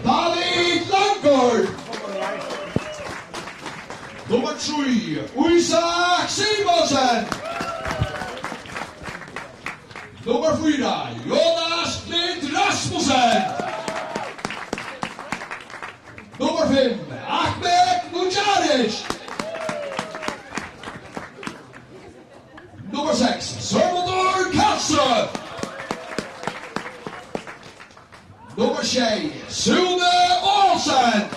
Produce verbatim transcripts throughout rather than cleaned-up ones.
David Langgaard. Nummar trý, Ísak Simonsen. Nummar fýra, Jonas Klint Rasmussen. Nummar fimm, Ahmed Nujaric. Nummar seks, Sørmundur Karlsø. Nummar sjey, Sune Olsen.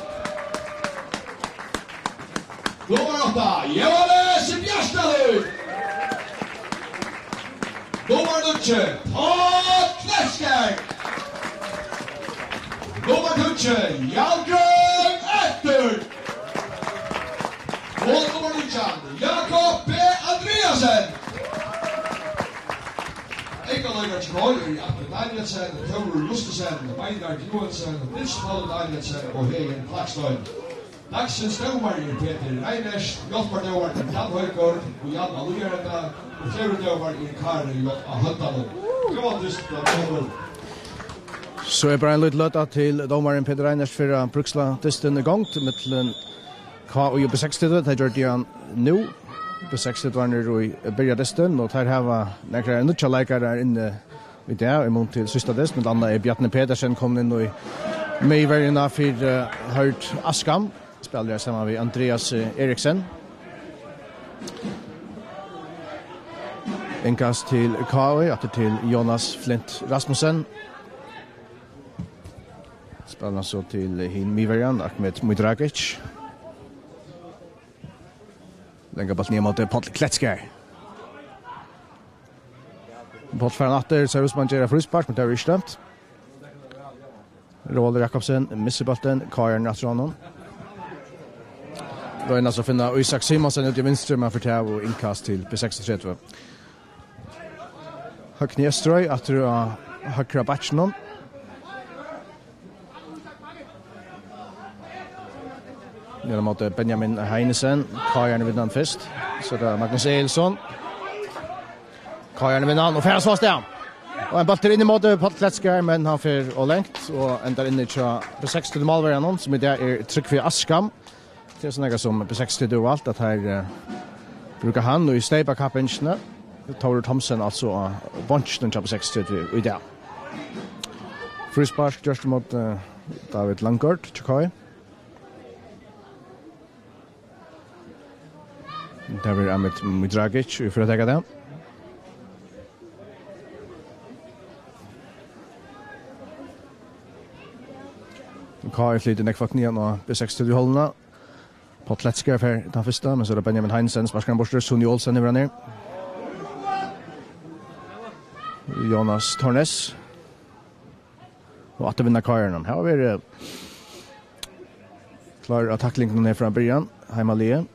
Nummar átta, Jóhannes Bjartalív. Nummar níggju, Páll Kletskar. Nummar tíggju, Jalgrøn Eftir. Og nummar nítjan, Jakob B. Andreasen. Eykaleikararnir eru Atli Danielsen, Tórur Justesen, Beinhard Joensen, Nils Paul Danielsen og Heðin Flakstein. Dagsins dómari er Petur Reiners, hjálpardómari er Jan Højgaard og Jan Alújarenda, og fjórði dómari er Kári J. A. Høgdalur. Góðan dyst, dómari. So er bara ein lítil løta til dómarin Petur Reiners fer at bríksla dystin í gongd millum K I og B seksogtretivu. Tað gjørdi hann nú. B seksogtretivu er í byrja dystin, og teir hava nakrar nýggjar leikarar inni í dag, í mun til síðsta dyst. Millum annað er Bjarni Petersen komin inn í miðverjuna fyri, eh, Hørð Askham. Spælir saman við Andreas, eh, Eriksen. Innkast til K I, aftur til Jonas Flint Rasmussen. Spælir hann so til hin miðverjan, Ahmed Mudragic. Langa bóltin niður móti Páll Kletskar. Páll fær hann aftur, Sverrismann ger eitt fríspark, men tað er ikki dømt. Róaldur Jakobsen missir bóltin, K R aftur á honum. Royna so at finna Ísak Simonsen út í vinstru, men fer tað av og innkast til B seksogtretivu. Høgni Eystroy aftur á høgra bakkinum. Niður móti Benjamin Heinesen. K R vinnur hann fyrst. So er tað Magnus Egilson. K R vinnur hann og fer so av stað. Og ein bóltur inn í móti Páll Kletskar, men hann fer ov langt og endar inni hjá B seksogtretivu málverjanum, sum í dag er Trygvi Askham. Tað er so nakað sum B seksogtretivu hevur valt, at teir, eh, brúka hann í steypakappingini. Tórur Thomsen altso á bonkinum hjá B seksogtretivu í dag. Fríspark gjørt móti, eh, David Langgaard, hjá K I. Tað verður Ahmed Mudragic, ið fer at taka tað. K I flytur nógv fólk niðan á B seksogtretivu hálvuna. Páll Kletskar fær tann fyrsta, men so er tað Benjamin Heinesen, sparkar hann burtur, Suni Olsen yvir hann her. Jonas Tornes. Og aftur vinna K R-arnir. Her hava verið, eh, klárir á taklingunum her frá byrjan. Heimaliðið.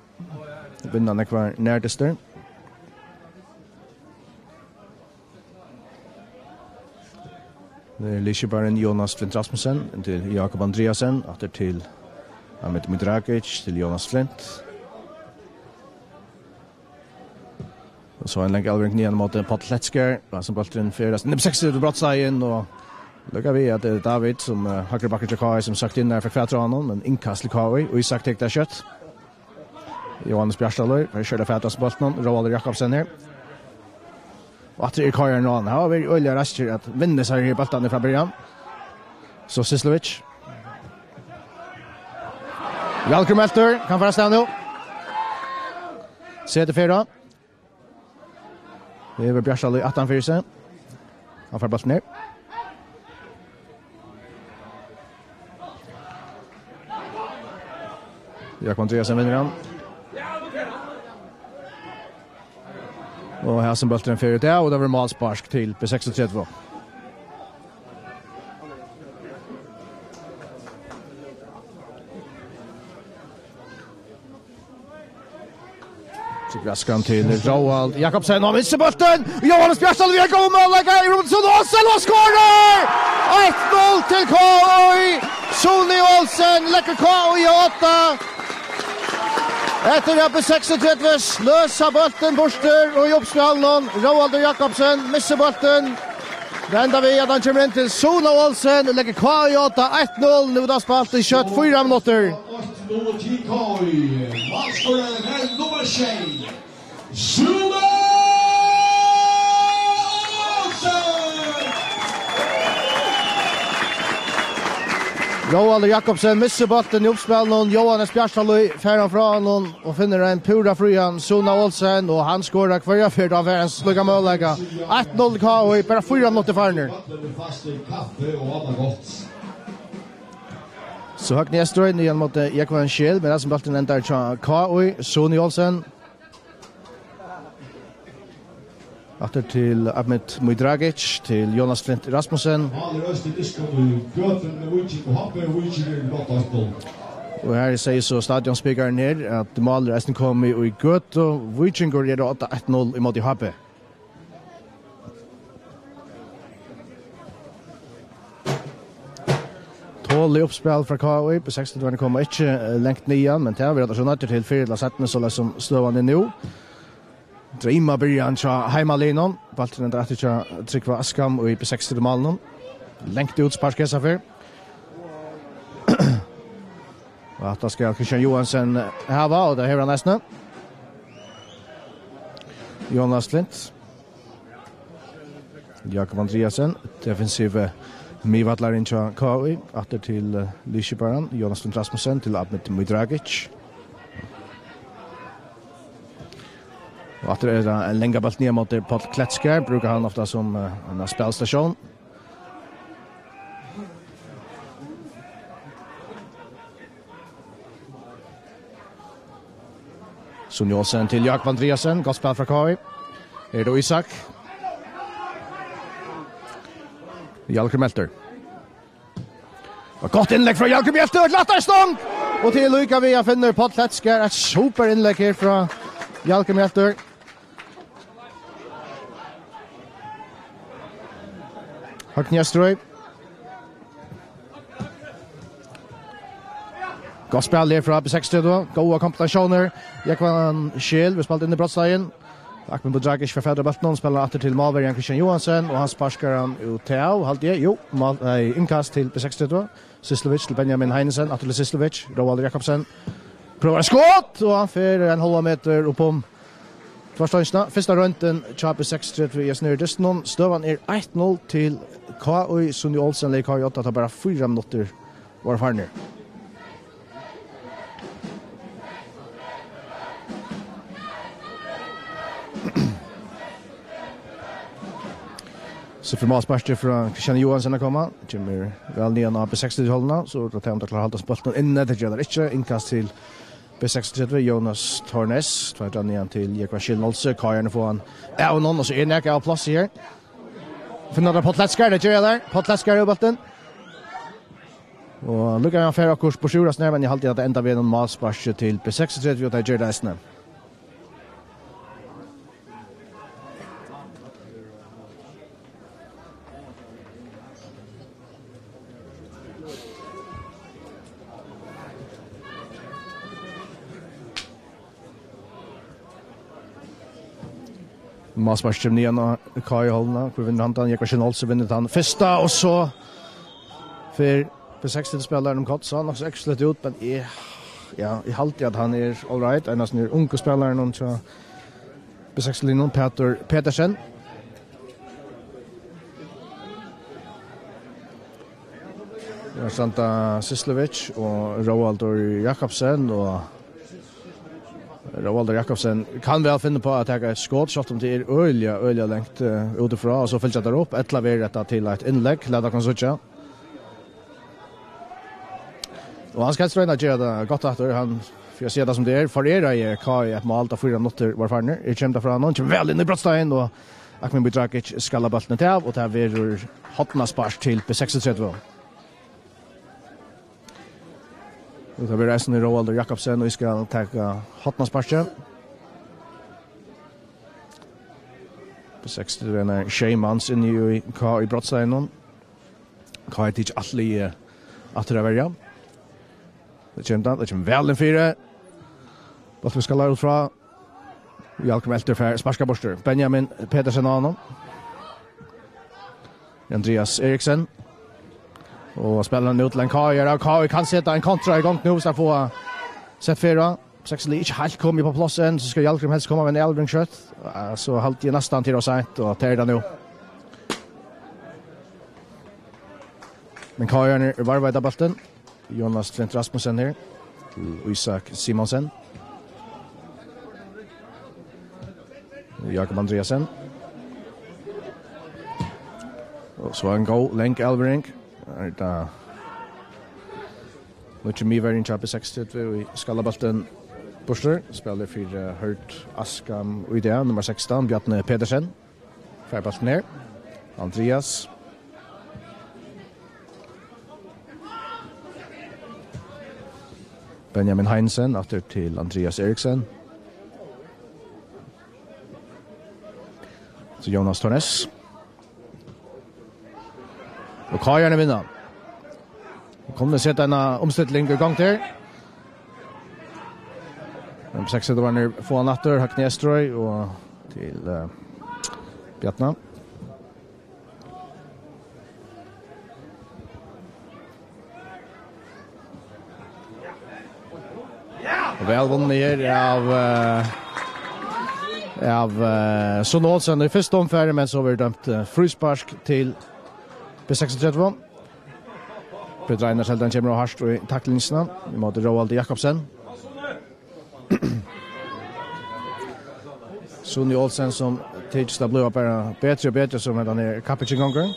Vinna nógvar nærdystir. Nú er liðskiparin Jonas Flint Rasmussen, inn til Jakob Andreasen, aftur til Ahmed Mudragic, til Jonas Flint. Og so ein lang avlevering niðan móti Páll Kletskar, og sum bólturin fer, nei, seks til brotsteigin, og lukka við at tað er David, sum, eh, høgri bakkar hjá K I, sum søkti inn har, fekk fatur á honum, men innkast til K I, og Ísak tekur tað skjótt. Jóhannes Bjartalív, fær skjótt fatur á bóltinum, Róaldur Jakobsen her. Og aftur er K R nú, hann hevur verið øgiliga raskur at vinna sær her bóltarnar frá byrjan. So Sislovic. Hjalgrøn Melter, kann fara av stað nú. Setur fyri. Hevur Bjartalív aftan fyri seg. Hann fær bóltin her. Jakob Andreasen vinnur hann. Og hesin bólturin fer út av, og tað verður málspark til B seksogtretivu. So graskar hann til Róald Jakobsen, og hann missir bóltin! Jóhannes Bjartalív, hann er góður møguleika, í rúmið, Suni Olsen, og skorar! Eitt null til K I! Suni Olsen leggur K I á odda. Eftir at B seksogtretivu sløsa bóltin burtur og í uppspælinum, Róaldur Jakobsen missir bóltin. Tað endar við, at hann kemur inn til Suna Olsen og leggur K J eitt null. Nú er tað spælt í skjótt fýra minuttir. Eitt null til K J. Málskorarin er nummar sjey, Suna Olsen! Róaldur Jakobsen missir bóltin í uppspælinum. Jóhannes Bjartalíð fær hann frá honum og finnur ein púra frían Suna Olsen, og hann skorar hvørja ferð hann fær ein slíkan møguleika. Eitt null K J, bara fýra minuttir farnir. So Høgni Eysturøy niðan móti Jógvan Scheel, men hesin bólturin endar hjá K J, Suni Olsen. Aftur til Ahmed Mudragic, til Jonas Flint Rasmussen. Mál er øst i diskum í Gøtuni, Víking og H B, Víking er gott eitt null. Og her sigur so stadionsspikarin her, at mál er eisini komið í Gøtu. Víkingur er á eitt null ímóti H B. Tolið uppspæl frá K J, B seksogtretivu koma ikki, eh, langt niðan, men tað verður so nøddir til fyrr ella seinni, soleiðis sum støðan er nú. Dreymabyrjan hjá heimaliðnum. Bólturin endar aftur hjá Trygva Askam í B seksogtretivu málinum. Langt útspark hesa ferð. Og hatta skal Kristian Johansen hava, og tað hevur hann eisini. Jonas Flint. Jakob Andreasen, defensivi miðvøllarin hjá K J, aftur til, eh, liðskiparan, Jonas Flint Rasmussen, til Ahmed Mudragic. Og aftur er tað ein langur bóltur niðan móti Páll Kletskar, brúkar hann ofta sum, eh, ein spælstasjón. Suni Olsen til Jakob Andreasen. Gott spæl frá K J. Er tað Isak? Jalgrim Melter. Og gott innlegg frá Jalgrim Melter. Og lættari stong! Og til líka við hann finnur Páll Kletskar. Eitt super innlegg her frá Jalgrim Melter. Høgni Eysturøy. Gott spæl her frá B seksogtretivu. Góðar kombinatiónir. Jógvan Scheel, vit spældu inn í brotsteigin. Ahmed Mudragic fær fatur á bóltin, spælir aftur til málverjan Kristian Johansen, og hann sparkar hann út av, haldi eg. Jú, mál, nei, innkast til B seksogtretivu. Syslovic til Benjamin Heinesen, aftur til Syslovic. Róaldur Jakobsen. Prøvar eitt skot, og hann fer ein hálvan metur upp um tverrstongina. Fyrsta royndin hjá B seksogtretivu í hesum her dystinum. Støðan er eitt null til K J. Suni Olsen legði K J, tað er bara fýra minuttir vóru farnir. So fer málsparkið frá Kristian Johansen at koma. Kemur væl niðan á B seksogtretivu hálvuna, so er tað tey, um teir klára at halda bóltin inni. Tað gera teir ikki. Innkast til B seksogtretivu, Jonas Thornes. Tveitar niðan til Jógvan Scheel Nolsøe. K J-arnir fáa hann av honum, og so er nakað av plássi her. Finna teir Páll Kletskar, tað gera teir. Páll Kletskar hevur bóltin. Og lukka hann fara okkurt burtur úr, men eg haldi, at tað endar við einum málsparki til B seksogtretivu, og tað ger tað eisini. Málspark kemur niðan á K J-hálvuna. Hvør vinnur handan? Jógvan Scheel Nolsøe vinnur tann fyrsta, og so fer B seksogtretivu-spælarin um koll, so nokk so ógvuliga út, men eg, ja, eg haldi, at hann er all right. Ein av ungu spælarunum hjá B seksogtretivu-liðnum, Pætur Petersen. Her standa Syslovic og Róaldur Jakobsen, og Róaldur Jakobsen kann væl finna upp á at taka eitt skot, sjálvt um tað er øgiliga, øgiliga langt, eh, útifrá, og so fylgja teir upp, ella verður hetta til eitt innlegg, lat okkum síggja. Og hann skal helst royna at gera tað gott aftur, hann, fyri at siga tað sum tað er, foreraði K J eitt mál, tá fýra minuttir vóru farnir, her kemur tað frá honum, kemur væl inn í brotsteigin, og Ahmed Mudragic skallar bóltin út av, og tað verður hornaspark til B seksogtretivu. Og tað verður eisini Róaldur Jakobsen, og hann skal taka hornasparkið. B seksogtretivu, sjey mans inni í K J-brotsteiginum. K J tekur alt liðið aftur at verja. Tað kemur tað, tað kemur væl inn fyri. Bólturin skallar út frá. Jalgrim Melter fær sparkað burtur. Benjamin Petersen á honum. Andreas Eriksen. Og spælir hann út til ein K I-ara, og K I kann seta ein kontra í gongd nú, viss teir fáa sett fyri. Sexley ikki heilt komið upp á pláss enn, so skal Hjalgrim helst koma við ein avlevering skjótt. Ja, so haldi eg næstan til ov seint, og tað er tað nú. Men K I-arnir varva í bóltin. Jonas Flint Rasmussen her til Ísak Simonsen. Jakob Andreasen. Og so ein góð, long avlevering. Er tað nýggji miðverjin hjá B seksogtretivu, ið skallar bóltin burtur. Spælir fyri, eh, Hørð Askam í dag, nummar sekstan, Bjarni Petersen. Fær bóltin her. Andreas. Benjamin Heinsen, aftur til Andreas Eriksen. So Jonas Tornes. Og K I-arnir vinna. Kunnu seta eina umstilling í gongd her. Men seksogtretivuarnir fáa hann aftur, Høgni Estrøy og til, eh, Bjarna. Og væl vunnið her av, eh, av, eh, Sunne Olsen í fyrsta umfari, men so verður dømt, eh, fríspark til B seksogtretivu. Petur Einars heldur hann kemur ov hart í taklingina ímóti Róaldi Jakobsen. Sunne Olsen, sum tykist at blíva bara betri og betri, sum hendan her kappingin gongur.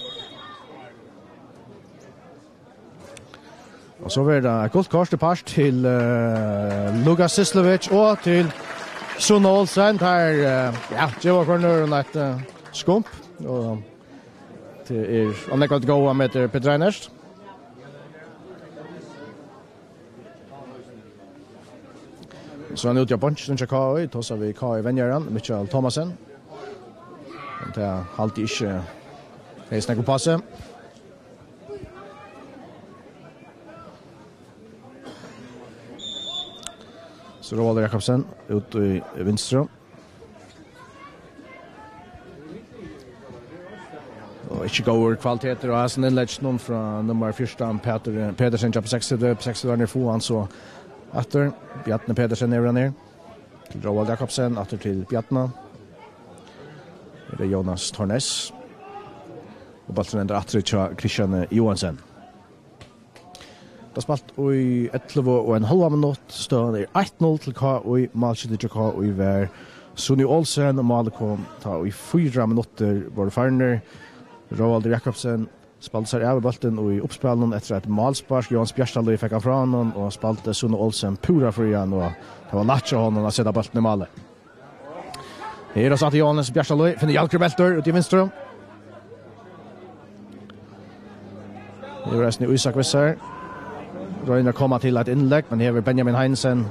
Og so verður tað eitt gult kort í part til, eh, Lukas Syslovic og til Sunne Olsen. Teir, eh, ja, geva hvør annan eitt, eh, skump. Og tað er, og nógv at góða metir Petur Einars. So er hann úti á beinkinum hjá K I, tosar við K I-venjaran, Michael Thomassen. Men tað haldi eg ikki hevði snakk upp á seg. So Róaldur Jakobsen út í vinstru. Og ikki góður kvalitetur á hasum innlegginum frá nummar fjúrtan, Petur Petersen, hjá B seksogtretivu. B seksogtretivuarnir fáa hann so aftur. Bjarni Petersen hevur hann her. Til Róald Jakobsen, aftur til Bjarna. Her er Jonas Tornes. Og bólturin endar aftur hjá Kristian Johansen. Tað spælt í ellivu og ein hálvan minutt. Støðan er eitt null til K I. Málskjúttin hjá K I var Sunne Olsen, og málið kom tá í fýra minuttir vóru farnir. Róaldur Jakobsen spældi sær av við bóltin í uppspælinum eftir eitt málspark. Jóanes Bjartalíð fekk hann frá honum og spældi Sunne Olsen púra frían, og tað var lætt hjá honum at seta bóltin í málið. Her er so aftur Jóanes Bjartalíð, finnur Hjalgrim eftir út í vinstru. Her er eisini Ísak við sær. Roynir at koma til eitt innlegg, men her er Benjamin Heinsen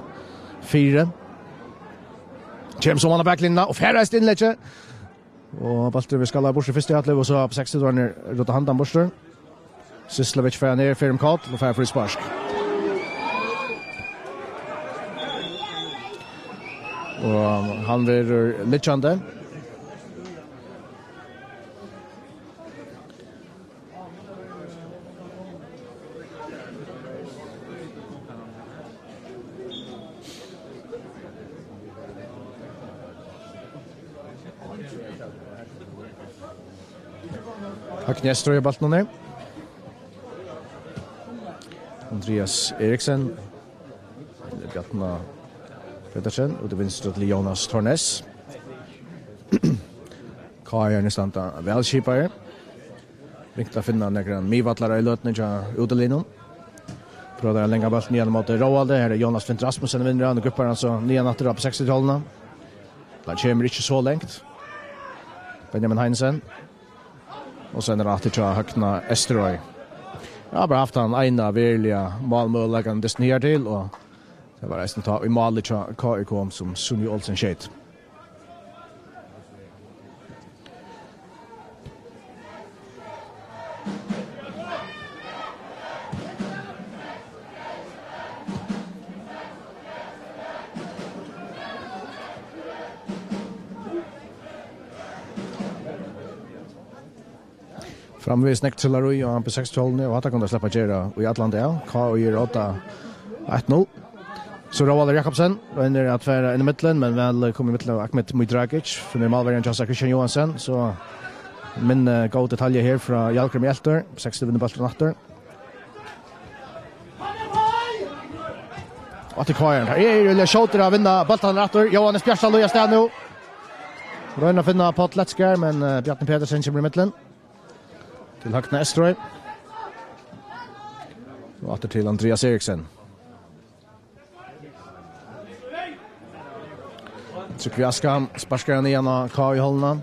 fyri. Kemur so á baklinjuna og fær eisini innlegg. Og bólturin verður skallaður burtur í fyrstu hálvleik, og so B seksogtretivuarnir rudda handan burtur. Syslovic fær hann her, fer um koll og fær fríspark. Og hann verður liggjandi. Høgni Estrøy í bóltin her. Andreas Eriksen. Bjarni Petersen, út í vinstru til Jónas Tornes. K I-arnir standa væl skipaðir. Ringt at finna nakran miðvaldara í løtuni hjá útiliðnum. Prøvar ein langan bólt niðan móti Róaldi. Her er Jónas Flint Rasmussen vinnur hann og guppar hann so niðan aftur á B seksogtretivuarnar. Hann kemur ikki so langt. Benjamin Heinsen. Og so er tað aftur hjá Høgna Esterøy. Eg havi bara havt tann eina veruliga málmøguleikan dystin her til, og tað var eisini tá í málið hjá K I kom, sum Sunne Olsen skeyt. Framvegis nógv trilleri á B seks-tjólini, og hatta kunnu teir sleppa at gera í allan dag. K I er á odda, eitt null. So Róaldur Jakobsen roynir at fara inn í millum, men væl komið í millum av Ahmed Mudragic, finnur málverjan hjá sær Kristian Johansen, so minni góð detalja her frá Hjalgrími Eltur, B seks vinnur bóltin aftur. Og til K I, her er Julia Skjótur at vinna bóltin aftur, Jóhannes Bjartdal í stað nú. Roynir at finna Páll Letskar, men, eh, Bjarni Petersen kemur í millum. Til Høgna Estrøy. Og aftur til Andreas Eriksen. Trygvi Askam sparkar hann ígjøgnum K I-hálvuna.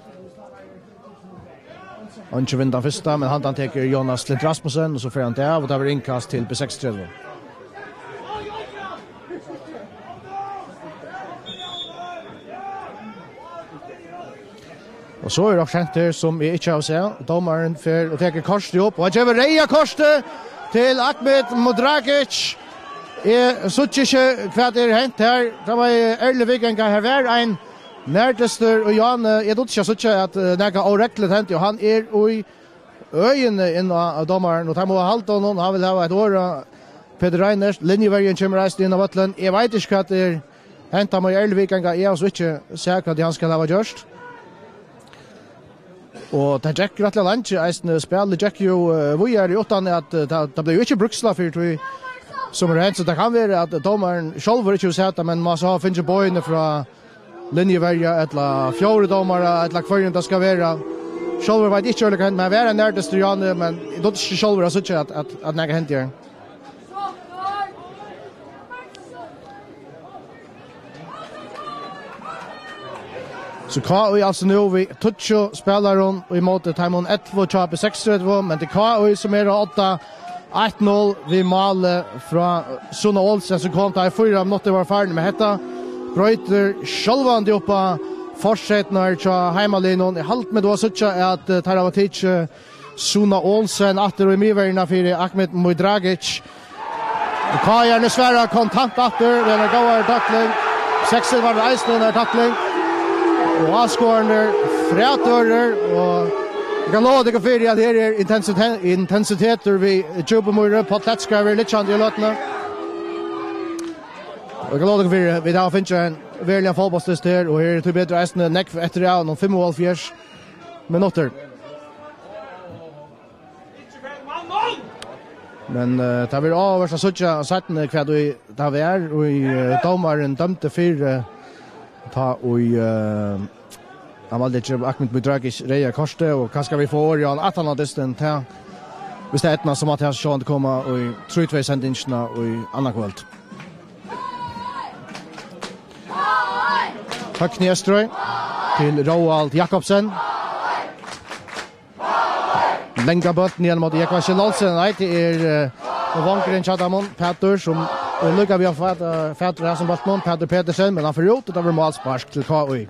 Hann ikki vinna fyrsta, men hann, hann tekur Jonas Klint Rasmussen, og so fer hann til av, og tað verður innkast til B seksogtretivu. Og so er okkurt hent her, sum eg ikki havi sæð. Dómarin fer og tekur kortið upp, og hann gevur reyða kortið til Ahmed Mudragic. Eg síggi ikki, hvat er hent her. Tað var ærlig viðganga. Her var ein nærdystur, og Jan, eh, eg dugdi ikki at síggja, at, eh, nakað óregluligt hendi, og hann er í øðini inn á, á dómaran, og teir mugu halda honum. Hann vil hava eitt orð á Petur Reinert. Linjuverjin kemur eisini inn á vøllin. Eg veit ikki, hvat er hent, hann má ærliga viðganga, eg havi so ikki sæð, hvat hann skal hava gjørt. Og tað gekk rættiliga leingi eisini, spælið gekk jú, eh, víðari, uttan at, eh, tað, tað bleiv jú ikki brúkslað fyri tí, sum er hent, so tað kann vera, at dómarin sjálvur ikki hevur sæð tað, men man so hava fingið boðini frá linjuverja, ella fjórði dómara, ella hvørjum tað skal vera. Sjálvur veit eg ikki, hvat hent, men var ein nærdystur, Jani, men eg dugdi ikki sjálvur at síggja, at, at, at nakað hendi her. So K I altso nú við tíggju spælarum í móti teimum ellivu hjá B seksogtretivu, men tað er K I sum er á odda, eitt null við máli frá Suna Olsen, sum kom tá ið fýra minuttir vóru farin, men hetta broytir sjálvandi upp á forsetinum hjá heimaliðnum. Eg haldi meg tá síggja at, eh, teir hava tikið Suna Olsen aftur í miðverjina fyri Ahmed Mudragic. Og K I-arnir svara kontant aftur við eini góðari takling. Seks var eisini eini takling. Og áskoðararnir frætørir, og eg kann lova tykkum fyri at her er intensite-, intensitetur við Djúpimýri. Páll Letskar verður liggjandi í løtuni. Og eg kann lova tykkum fyri, vit hava fingið ein veruligan fótbóltsdyst her, og her er tíbetur eisini nógv eftir av, um fimmoghálvfjerðs minuttir. Men, eh, tað verður áhugavert at síggja seinni, hvat ið tað var, og, eh, dómarin dømdi fyri, eh, tá ið, eh, hann valdi at geva Ahmed Mudragic reyða kortið, og kanska vit fáa orðið á hann aftan á dystin, tað, viss tað eydnast, so má tað sjálvandi koma í trý tvey-sendingina í annaðkvøld. Høgni Estrøy til Róald Jakobsen. Langa bóltin ígjøgnum móti Jógvan Skjeld Olsen. Nei, tað er, eh, vongurin hjá teimum, Pætur, sum er líka við at fata, fatur hesum bóltinum, Pætur Petersen, men hann fer út, og tað verður málspark til K I.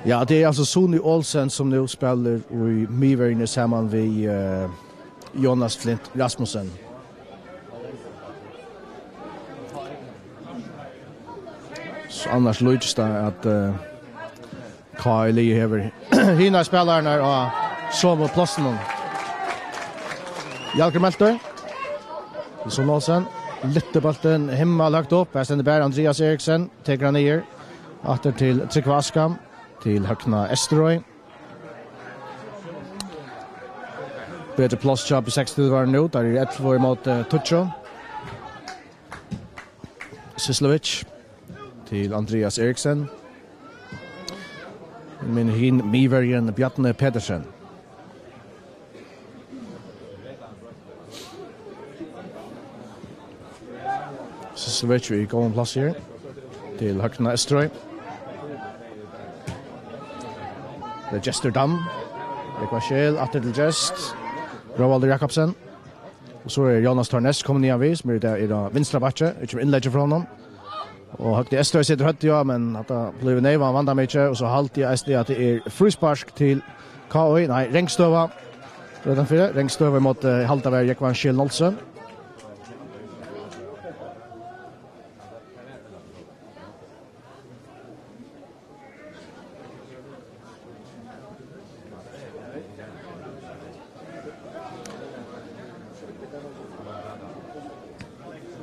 Ja, tað er altso Suni Olsen, sum nú spælir í miðverjini saman við, eh, Jonas Klint Rasmussen. So annars líkist tað at, eh, K I-liðið hevur hinar spælararnar á somu plássinum. Hjalgrímur Melter. Suni Olsen. Lyftir bóltin himmalhøgt upp. Her stendur bara Andreas Eriksen. Tekur hann niður. Aftur til Trygva Askam. Til Høgna Esterøy. Betri pláss hjá B seksogtretivu nú. Teir eru ellivu ímóti, eh, tíggju. Syslovic til Andreas Eriksen. Men hin miðverjin Bjarni Petersen. Syslovic í góðum plássi her. Til Høgna Esterøy. Tað er Gestur Dam. Jógvan Skjeld, aftur til Gest. Róaldur Jakobsen. Og so er Jonas Tornes komin niðan við, sum er í dag er á vinstra bakki, ikki við innleggi frá honum. Og Høgni Esterøy setur høvdið á, men hatta blívur neyvan vandamikið, og so haldi eg eisini at tað er fríspark til K I, nei, rangstøða. Røddan fyri, rangstøða ímóti, eh, halda var Jógvan Skjeld Olsen.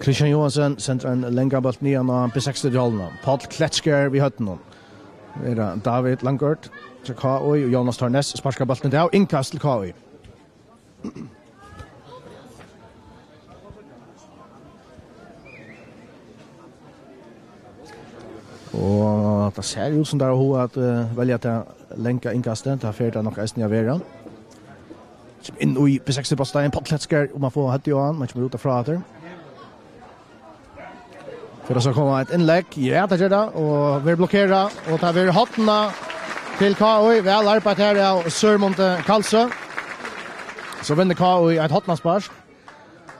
Christian Johansen sendir ein langan bólt niðan á B seksogtretivu-hálvuna. Páll Kletskar við høvdinum. Er tað David Langgaard til K Í, og Jónas Tornes sparkar bóltin av. Innkast til K Í. Og tað sær út sum teir hava hug at, eh, velja tað langa innkastið. Tað fer tað nokk eisini at vera. Kemur inn í B seksogtretivu-bóltsstaðin, Páll Kletskar, um at fáa høvdið á hann, men kemur út aftur. Fer tað so at koma eitt innlegg? Ja, tað ger tað, og verður blokkerað, og tað verður horn til K Í. Væl arbeitt her av Sørmund Kalsø. So vinnur K Í eitt hornaspark.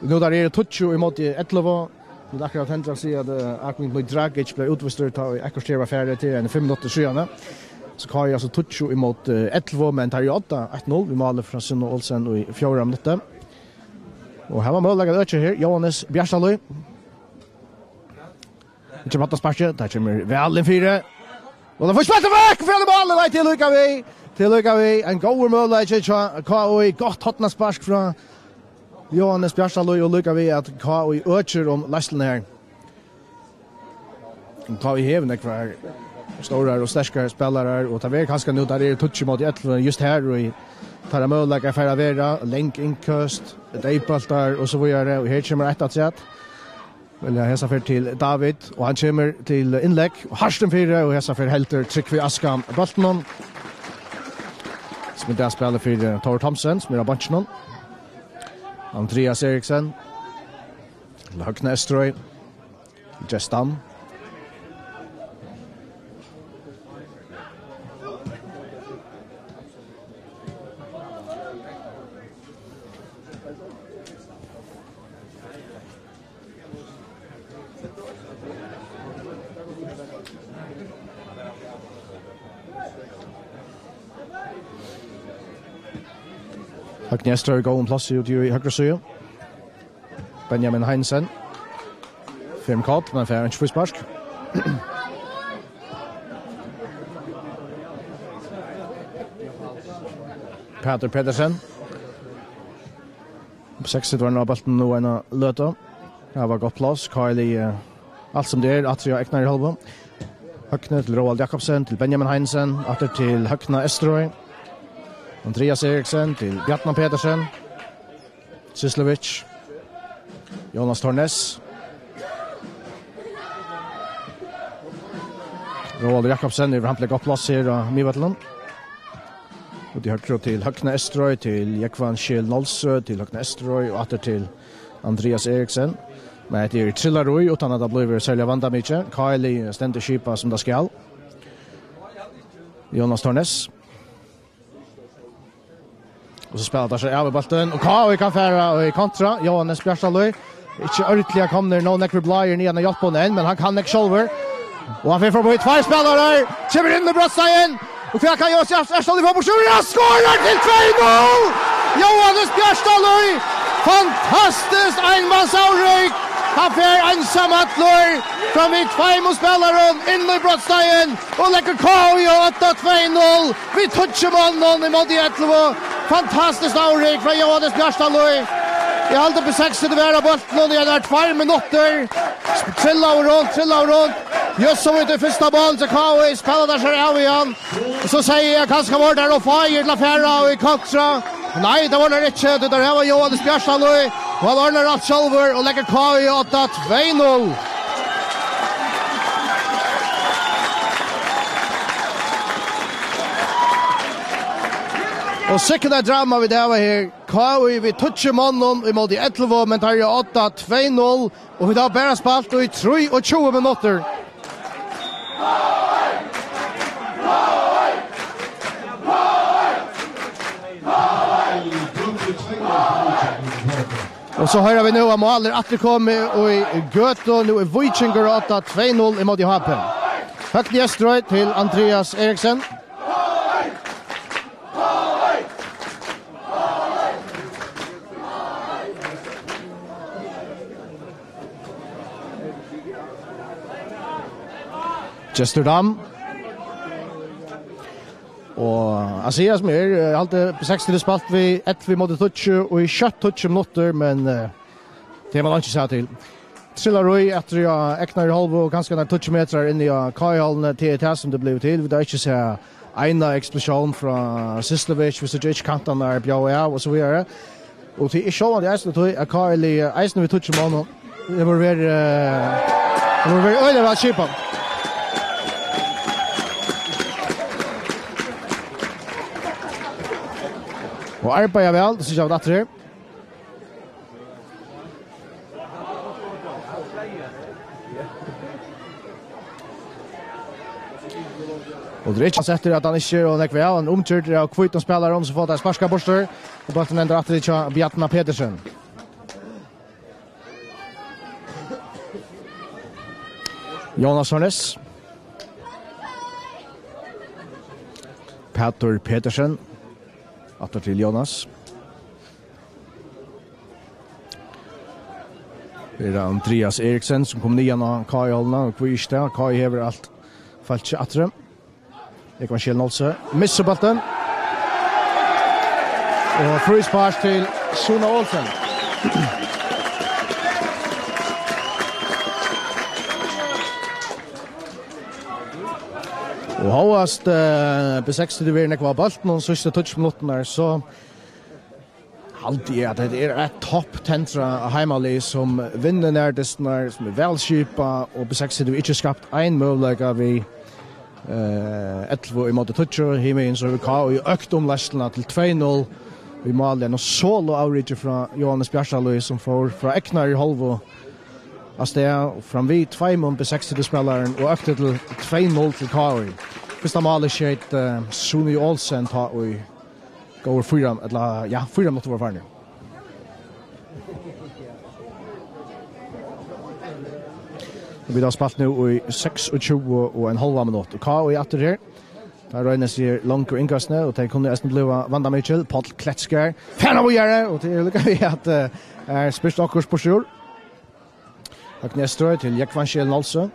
Nú teir eru tíggju ímóti ellivu. Nú er akkurát hendan at siga at, eh, Akvin Dragic bleiv útvístur, tá ið eitt korter var farið, til ein fimm minuttir síðani. So K Í er altso tíggju ímóti, eh, ellivu, men teir eru á odda, eitt null, við máli frá Sunne Olsen í fjórða minutti. Og her var møguleiki at økja her, Jóhannes Bjartalíð. Ikki matta sparkið, tað kemur væl inn fyri. Og tað fær spælt vekk, fyri málið, nei, til líka við. Til líka við, ein góður møguleiki hjá K Í, gott hornaspark frá Jóhannes Bjartalíð, og líka við at K Í økir um leiðsluna her. K Í hevur nógvar stórar og sterkar spælarar, og tað verður kanska nú, teir eru tíggju ímóti ellivu, just her, og í teirra møguleikar fer at vera, long innkøst, deyðbóltar og so víðari, og her kemur eitt afturat. Velja hesa ferð til David, og hann kemur til innlegg, og hart inn fyri, og hesa ferð heldur Trygvi Askan bóltinum. Sum í dag spælir fyri Tór Thomsen, sum er á beinkinum. Andrias Eriksen. Til Høgna Eysturoy. Gestan. Høgni Eysturoy í góðum plássi úti í høgru síðu. Benjamin Heinsen. Fem kall, men fær ikki fríspark. Pætur Petersen. Seks var nú á bóltin nú eina løtu. Her var gott pláss. K Í, eh, alt sum tað er, aftur á egnari hálvu. Høgni til Róald Jakobsen, til Benjamin Heinsen, aftur til Høgna Eysturoy. Andrias Eriksen til Bjartmann Petersen. Syslovic. Jónas Tornes. Róald Jakobsen, yvir hann blívur gott pláss her á miðvøllinum. Út í høgru til Høgna Eysturoy, til Jógvan Schiel Nolsøe, til Høgna Eysturoy og aftur til Andrias Eriksen. Men hetta er trillarí, uttan at tað blívur serliga vandamikið. K Í stendur skipað sum tað skal. Jónas Tornes. Og so spælir teir seg av við bóltin, og K Í kann fara í kontra. Jóhannes Bjartalíð, ikki ordiliga komnir nóg nógvir bláir niðan at hjálpa honum enn, men hann kann nógv sjálvur. Og hann fer forbi tveir spælarar, kemur inn í brotsteigin, og hvat kann Jóhannes Bjartalíð fáa burtur? Hann skorar til tvey null! Jóhannes Bjartalíð, fantastiskt einmansavrik! Hann fer einsamallur fram við tveimum spælarum inn í brotsteigin og leggur K Í á odda, tvey null. Við tíggju monnum ímóti ellivu. Fantastiskt avrik frá Jóhannes Bjartalíð. Eg haldi upp í seks, sita við á bóltinum í einar tveir minuttir. Trillaðu runt, trillaðu runt. Júst sum við tí fyrsta mál, so K Í spæla teir seg av við hann. Og so sigi eg, kanska vóru teir ov fáir til at fara í kontra. Nei, tað vóru teir ikki. Teir hava Jóhannes Bjartalíð. Og hann ordnar alt sjálvur og leggur K Í á odda, tvey null. Og sikkurt eitt drama vit hava her. K Í við tíggju monnum ímóti ellivu, men teir eru á odda, tvey null, og vit hava bara spælt í trýogtjúgu minuttir. Og so hoyra vit nú, at mál er aftur komið í gøtu. Nú er Víkingur á odda, tvey null ímóti H P. Høgni Eysturoy til Andrias Eriksen. Gestur Dam. Og at siga sum er, eh, eg haldi B seksogtretivu spælt við ellivu ímóti tíggju og í skjótt tíggju minuttir, men, eh, tað hevur man ikki sæð til. Trillar í, eftir, ja, egnar í hálvu og kanska nær tíggju metrar inn í, ja, K I-hálvuni, til tað sum tað blívur til. Vit hava ikki sæð eina eksplosión frá Sislovic, viss ikki kantarnir bjóða av og so víðari. Og tí er sjálvandi eisini tí, at K I-liðið eisini við tíggju monnum, tað hevur verið, eh, tað hevur verið øgiliga væl skipað. Og arbeiða væl, tað síggja vit aftur her. Og tað er ikki sett at hann ikki er nógv væl, hann er umgyrdur av hvítum spælarum, so fáa teir sparkað burtur. Og bólturin endar aftur hjá Bjarna Petersen. Jonas Hornes. Pætur Petersen. Aftur til Jonas. Er Andreas Eriksen, sum kom niðan á K I-hálvuna, og hví ikki tað? K I hevur alt fólkið aftur. Jógvan Skelenolse missir bóltin. Og fríspark til Suna Olsen. Og hóast, eh, B seksogtretivu verður nógv á bóltinum, og síðstu tíggju minuttirnar, so haldi eg, at hetta er eitt topptendrað heimalið, sum vinnur nærdystirnar, sum er væl skipað, og B seksogtretivu ikki skapt ein møguleika við, eh, ellivu ímóti tíggju. Hinvegin so hevur K I økt umleiðsluna til tvey null í máli, og solo-avriki frá Jóhannes Bjartalíð, sum fór frá egnari hálvu avstað, fram við tveimum B seksogtretivu-spælarum og økti til tvey null til K I. Fyrsta málið skeyt, eh, Suni Olsen tá í góðar fýra, ella, ja, fýra minuttir vóru farnir. Og vit hava spælt nú í seksogtjúgu og ein hálvan minutt. Og K I aftur her. Tað roynir seg longur innkastini, og tey kunnu eisini blíva vandamikil. Páll Kletskar. Fær hann víðari, og tað er líka við at, eh, er spyrst okkurt burtur úr. Høgni Estrøy til Jógvan Skelenolse.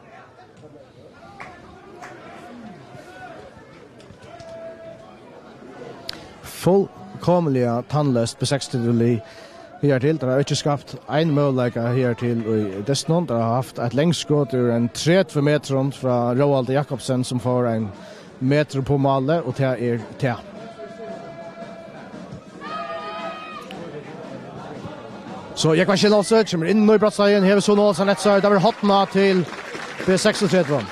Fullkomiliga tannleyst B seksogtretivu-lið higartil. Teir hava ikki skapt ein møguleika higartil í dystinum. Teir hava havt eitt langskot úr ein tretivu metrum frá Róaldi Jakobsen, sum fór ein metur upp á málið, og tað er tað. So Jógvan Skelenolse kemur inn í brotssleiðin, hevur Suna Olsen eftir sær, tað verður hornað til B seksogtretivu.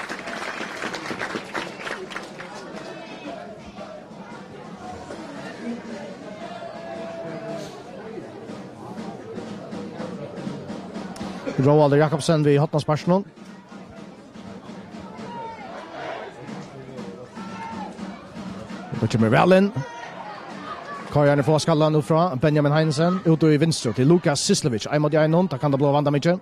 Róaldur Jakobsen við hornasparkinum. Tað kemur væl inn. K I-arnir fáa skallan út frá Benjamin Heinesen, út í vinstru til Lukas Sislovic. Ein móti einum, tað kann tað blíva vandamikið.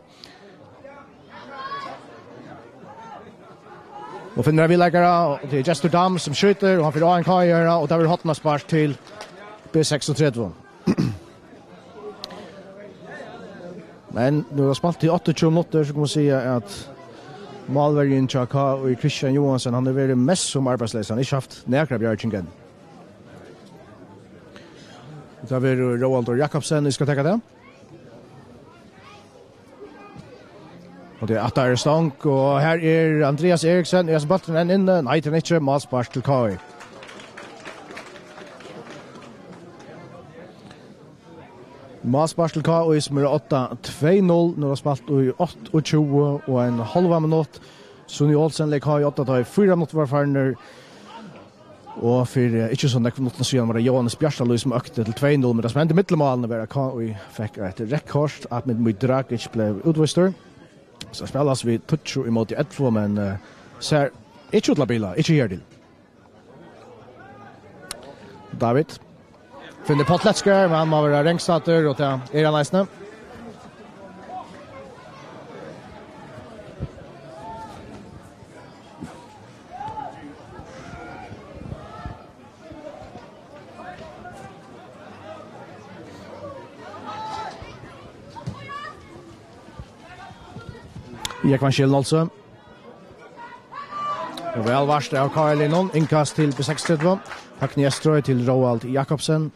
Og finnur ein viðleikara, og tað er Gestur Dam sum skjýtur, og hann fer á ein K I-ara, og tað verður hornaspark til B seksogtretivu. Men nú er spælt í áttaogtjúgu minuttir, so kann man siga, at málverjin hjá K I, Kristian Johansen, hann hevur verið mest sum arbeiðsleysur. Hann hevur ikki havt nakra bjarging enn. Tað verður Róaldur Jakobsen, ið skal taka tað. Og tað er aftur stong, og her er Andreas Eriksen. Er bólturin enn inni? Nei, tað er hann ikki. Málspark til K I. Málspark til K I, sum er átta tvey null. Nú er spælt í áttaogtjúgu og ein hálvan minutt. Suni Olsen legði K I átta, tá ið fýra minuttir vóru farnir. Og fyri, eh, ikki so nógv minuttir síðan var tað Jóhannes Bjartalíð, sum økti til tvey null, men tað sum hendi millum málini var, at K I fekk eitt reytt kort, Admir Mudragic bleiv útvístur. So spælir vit tíggju ímóti ellivu, men, eh, sær ikki út til at bila, ikki higartil. David. Finnur Páll Kletskar, men hann má vera rangstaddur, og tað er hann eisini. Jógvan Skelenolse. Og væl vart av K I-liðnum. Innkast til B seksogtretivu. Høgni Estrøy til Róald Jakobsen.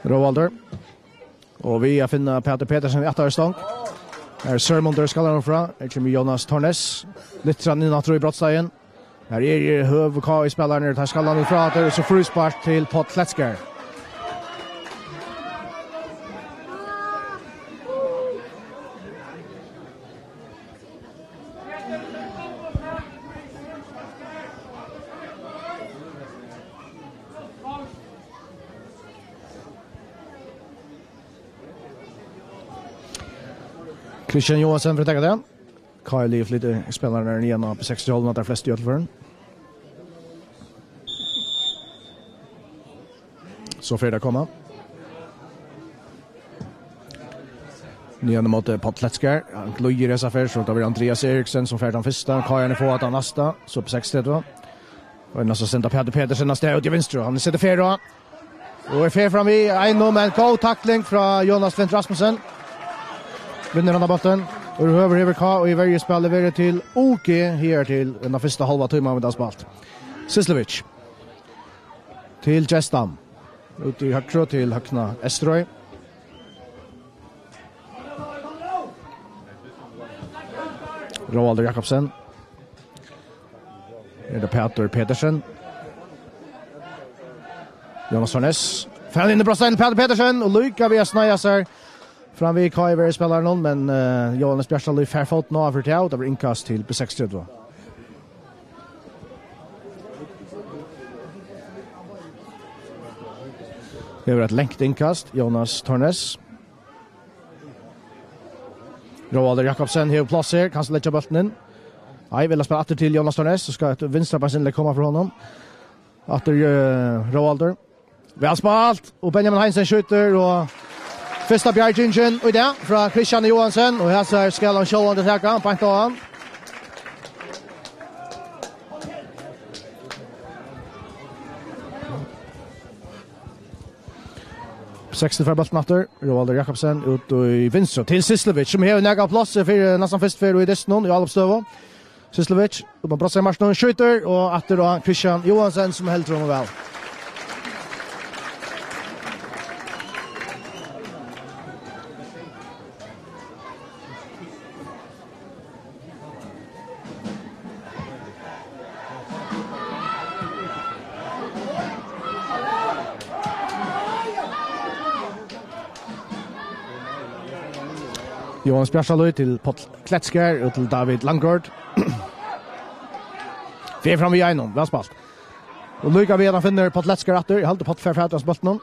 Róaldur. Og við at finna Pætur Petersen í aftari stong. Her er Sørmundur skallar hann frá. Her kemur Jónas Tornes. Lyftir hann inn aftur í brotsteigin. Her er, er høvu K I-spælararnir. Teir skallar hann frá aftur. Og so fríspark til Páll Kletskar. Kristian Johansen fer at taka tað. K I flytur spælararnar niðan á B seks-hálvuna, teir flestu í øllum førum. So fer tað at koma. Niðan ímóti Páll Kletskar. Hann glíðir hesa ferð, so tað verður Andreas Eriksen sum fær tann fyrsta. K I fáa tann næsta, so B seks-tretivu. Og næsta senda Pætur Petersen avstað út í vinstru. Hann setur ferð á. Og er ferð fram við einum, men góð takling frá Jonas Flint Rasmussen. Vinnur hann av bóltin. Og høvur hevur K I í verjuspæli verið til U G her til den fyrsta hálva tíman við tað spælt. Syslevic. Til Gestam. Út í høgru til Høgna Estrøy. Róaldur Jakobsen. Er tað Pætur Petersen? Jónas Tornes. Fær hann inn í brotsteigin, Pætur Petersen, og líka við at sneiða sær fram við K I-spælaran, men, eh, Jóhannes Bjartalív fær fótin á fyri tað, og tað verður innkast til B seks-tretivu. Hevur eitt langt innkast, Jónas Tornes. Róaldur Jakobsen hevur pláss her, kanst leggja bóltin inn. Nei, vil spæla aftur til Jónas Tornes, so skal eitt vinstrabeinsinnlegg koma frá honum. Aftur, eh, Róaldur. Væl spælt, og Benjamin Heinsen skjýtur, og fyrsta bjargingin í dag frá Kristian Johansen, og her skal hann sjálvandi taka, beint á hann. Seks fær bóltin aftur. Róaldur Jakobsen út í vinstru til Syslevic, sum hevur nakað pláss fyri næstan fyrst fyri í dystinum í álopsstøðu. Syslevic, út á brotsteigin, skjýtur, og aftur á Kristian Johansen, sum heldur honum væl. Jóhannes Bjartalív til Páll Kletskar og til David Langgaard. Fer fram við einum, væl spælt. Og líka við at hann finnur Páll Kletskar aftur. Eg haldi Páll fær fatur á bóltinum.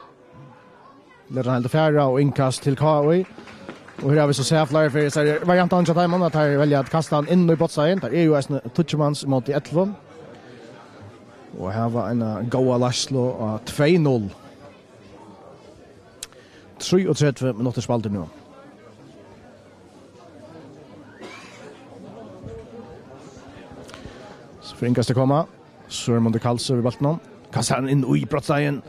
Letur hann heldur fara og innkast til K I. Og her hava vit so sæð fleiri fyri sær variantarnar hjá teimum, at teir velja at kasta hann inn í brotsteigin. Teir eru jú eisini tíggju mans ímóti ellivu. Og hava eina góða leiðslu á tvey null. Trýogtretivu minuttir spældir nú. So fer innkastið at koma. Sørmundur Karlsøe við bóltinum. Kastar hann inn í brotsteigin.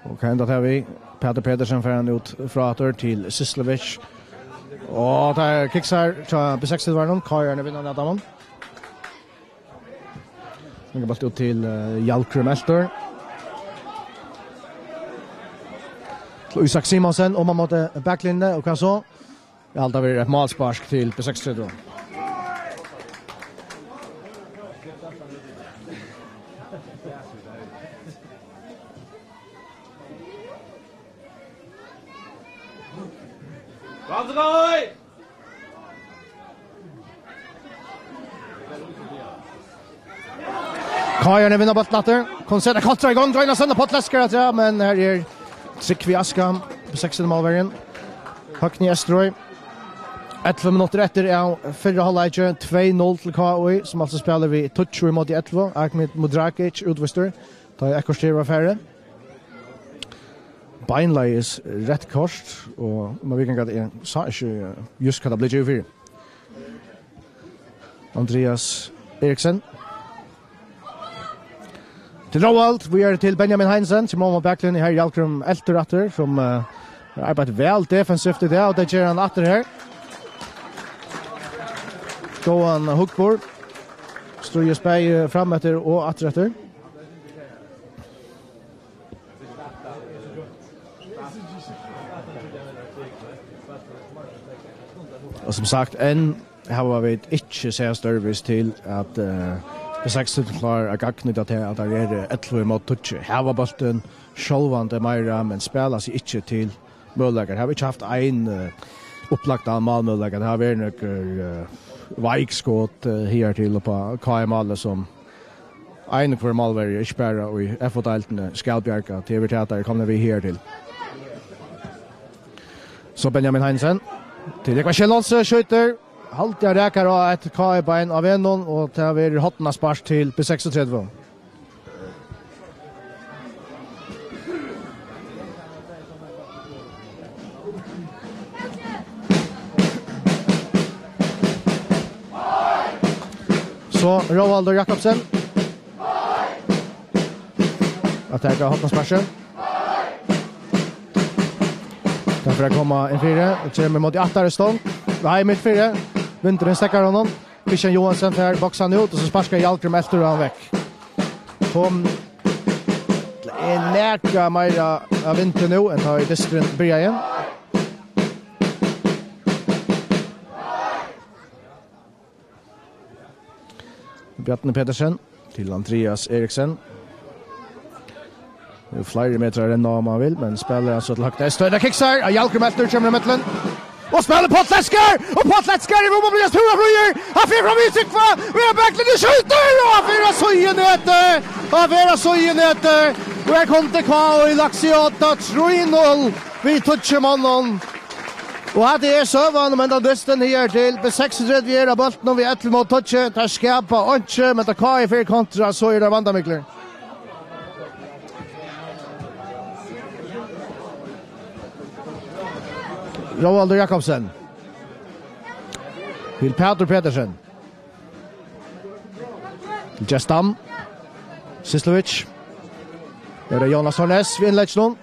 Og hvat endar tað við? Pætur Petersen fær hann út frá aftur til Syslevic. Og tað er kiksar hjá B seks-varðarunum. K I-arnir vinna hann av teimum. Hann er bóltin út til, eh, Hjalkrum Eltur. Til Ísak Simonsen, og man mátti baklinni, og hvat so? Eg haldi, tað verður eitt málspark til B seks-tretivu. Kom so, Kai! K I-arnir vinna bóltin aftur. Kunnu seta kontra í gongd. Einarsson og Páll Kletskar afturat, men her er Trygvi Askam, B seks-málverjin. Høgni Estrøy. Ellivu minuttir eftir av fyrra hálvleiki. Tvey null til K I, sum altso spælir við tíggju ímóti ellivu. Ahmed Mudragic útvístur. Tá ið eitt korter var farið. Beinleiðis reytt kort, og má viðganga, at eg sá ikki, eh, júst hvat tað bleiv givið fyri. Andreas Eriksen. Til Róald, víðari til Benjamin Heinsen, sum er á baklinni her, Hjalkrum Eltur aftur, sum, eh, har arbeitt væl defensivt í dag, og tað ger hann aftur her. Góðan hugburð. Stríðist bæði fram eftir og aftur eftir. Og sum sagt, enn hava vit ikki sæð størvist til, at, eh, B seksogtretivu klárar at gagna tað, at tað er ellivu ímóti tíggju. Hava bóltin sjálvandi meira, men spæla seg ikki til møguleikar. Hava ikki havt ein, eh, upplagdan málmøguleika. Tað hava verið nøkur, eh, veik skot, eh, higartil upp á K M-málið, sum ein og hvør málverji, ikki bara í F O-deildini, skal bjarga. Tað er tað, teir eru komnir við higartil. So Benjamin Heinesen til Jógvan Kjellholm, skjýtur. Haldi hann rakar á eitt K I-bein á vegnum, og tað verður hornaspark til B seksogtretivu. So Róaldur Jakobsen. At taka hornasparkið. Tað fer at koma inn fyri. Og kemur móti aftari stong. Nei, mitt fyri. Vindurin steðgar honum. Christian Johansen fær boksan út, og so sparkar Hjalgrim eftir og hann vekk. Kom er nakað meira av vindi nú enn tá í dysturin byrjaði. Bjarni Petersen til Andreas Eriksen. Nú eru fleiri metrar at renna, um hann vil, men spælir hann so til høgna. Støyna kiksar, og Hjalgrim eltir, kemur ímillum. Og spælir Páll Letskar! Og Páll Letskar er um at blíva stúra fríur! Hann fer fram í Trygva! Við ein baklinju skjýtur! Og hann fer at síða netið! Og hann fer at síða netið! Og her kundi K I lagt seg á trý null við tíggju monnum. Og hatta er søgan um hendan dystin her til B seksogtretivu er á bóltinum við ellivu móti tíggju. Teir skapa einki, men tá K I fer í kontra, so eru teir vandamiklir. Róaldur Jakobsen. Til Pætur Petersen. Til Gjestam. Syslovic. Her er Jonas Thornes við innlegginum.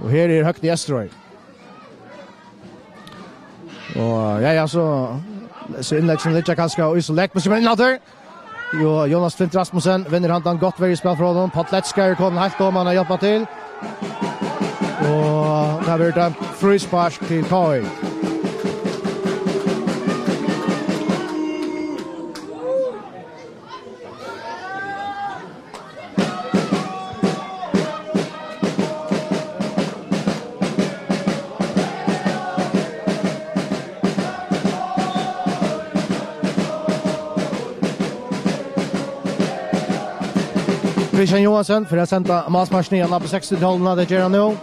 Og her er høgt í Eysturoy. Og ja, ja, so, so innlegg sum liggja kanska í so legg, men so kemur inn aftur. Jo, Jonas Flint Rasmussen vinnur handan, gott verjuspæl frá honum. Páll Letskar er komin heilt oman at hjálpa til. Og tað verður dømt fríspark til K I. Christian Johansen fer at senda málspark niðan á B seksogtretivu-hálvuna, tað ger hann nú.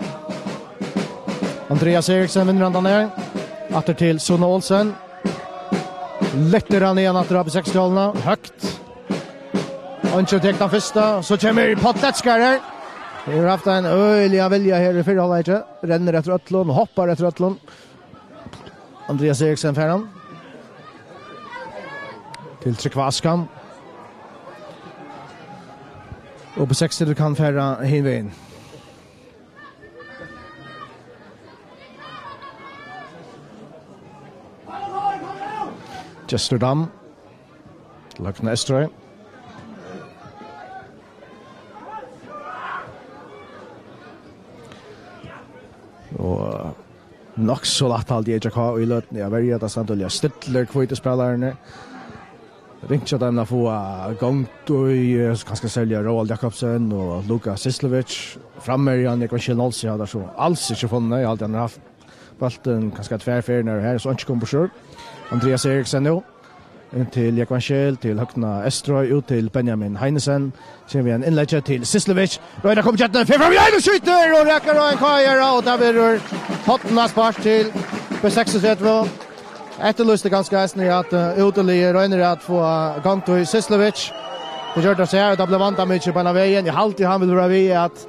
Andreas Eriksen vinnur handan her. Aftur til Sune Olsen. Lyftir hann niðan aftur á B seksogtretivu-hálvuna. Høgt. Eingin tekur tann fyrsta. So kemur Páll Letskar her. Hevur havt ein øgiligan vilja her í fyrra hálvleiki. Rennur eftir øllum, hoppar eftir øllum. Andreas Eriksen fær hann. Til Trygva Askam. Og B seksogtretivu kann fara hin vegin. Gestur Dam. Løgna Eysturoy. Og nokk so lætt haldi eg hjá K I í løtuni at verja, tað standa øgiliga stillir, hvítu spælararnir. Ringt hjá teimum at fáa gongd í, eh, kanska serliga Róald Jakobsen og Lukas Syslovic. Framverjan, Jógvan Kjell Nolsøe, hava teir so als ikki funnið. Eg haldi, hann hevur havt bóltin kanska tvær ferðir her, so einki kom burtur. Andreas Eriksen nú. Inn til Jógvan Kjell, til høgna Eysturoy, út til Benjamin Heinesen. Sær vit ein innlegg til Syslovic. Royna kom gjøtna, fer fram í ein og skjýtur, og rakar á ein K I-ara, og tað verður hornaspark til B seksogtretivu. Eftirlýsti kanska eisini at, eh, útiliðið roynir at fáa gongd í Syslovic. Tað gjørdi tað, og tað bleiv vandamikið beinan vegin. Eg haldi, hann vil vera við at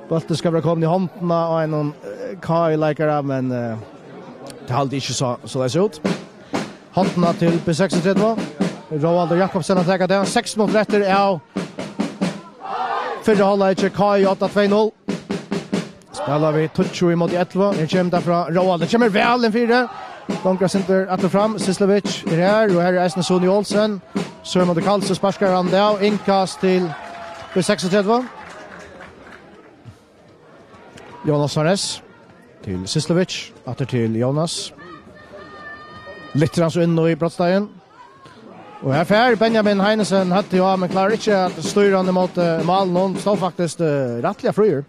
bólturin skal vera komin í hondina á einum, eh, K I-leikara, men, eh, tað haldi eg ikki so, soleiðis út. Hornið til B seksogtretivu. Róaldur Jakobsen at taka tað. Seks minuttir eftir av fyrra hálvleiki, K I átta, tvey null. Spæla við tíggju ímóti ellivu. Her kemur tað frá Róaldi. Kemur væl inn fyri. Gongur eitt sindur aftur fram. Syslovic er her, og her er eisini Suni Olsen. Sør móti Kalsi, sparkar hann av. Innkast til B seksogtretivu. Jonas Thornes til Syslovic. Aftur til Jonas. Lyftir hann so inn í brotstein. Og her fær Benjamin Heinesen høvdið á, men klárar ikki at stýra hann ímóti, eh, málinum. Stóð faktiskt, eh, rættiliga fríur.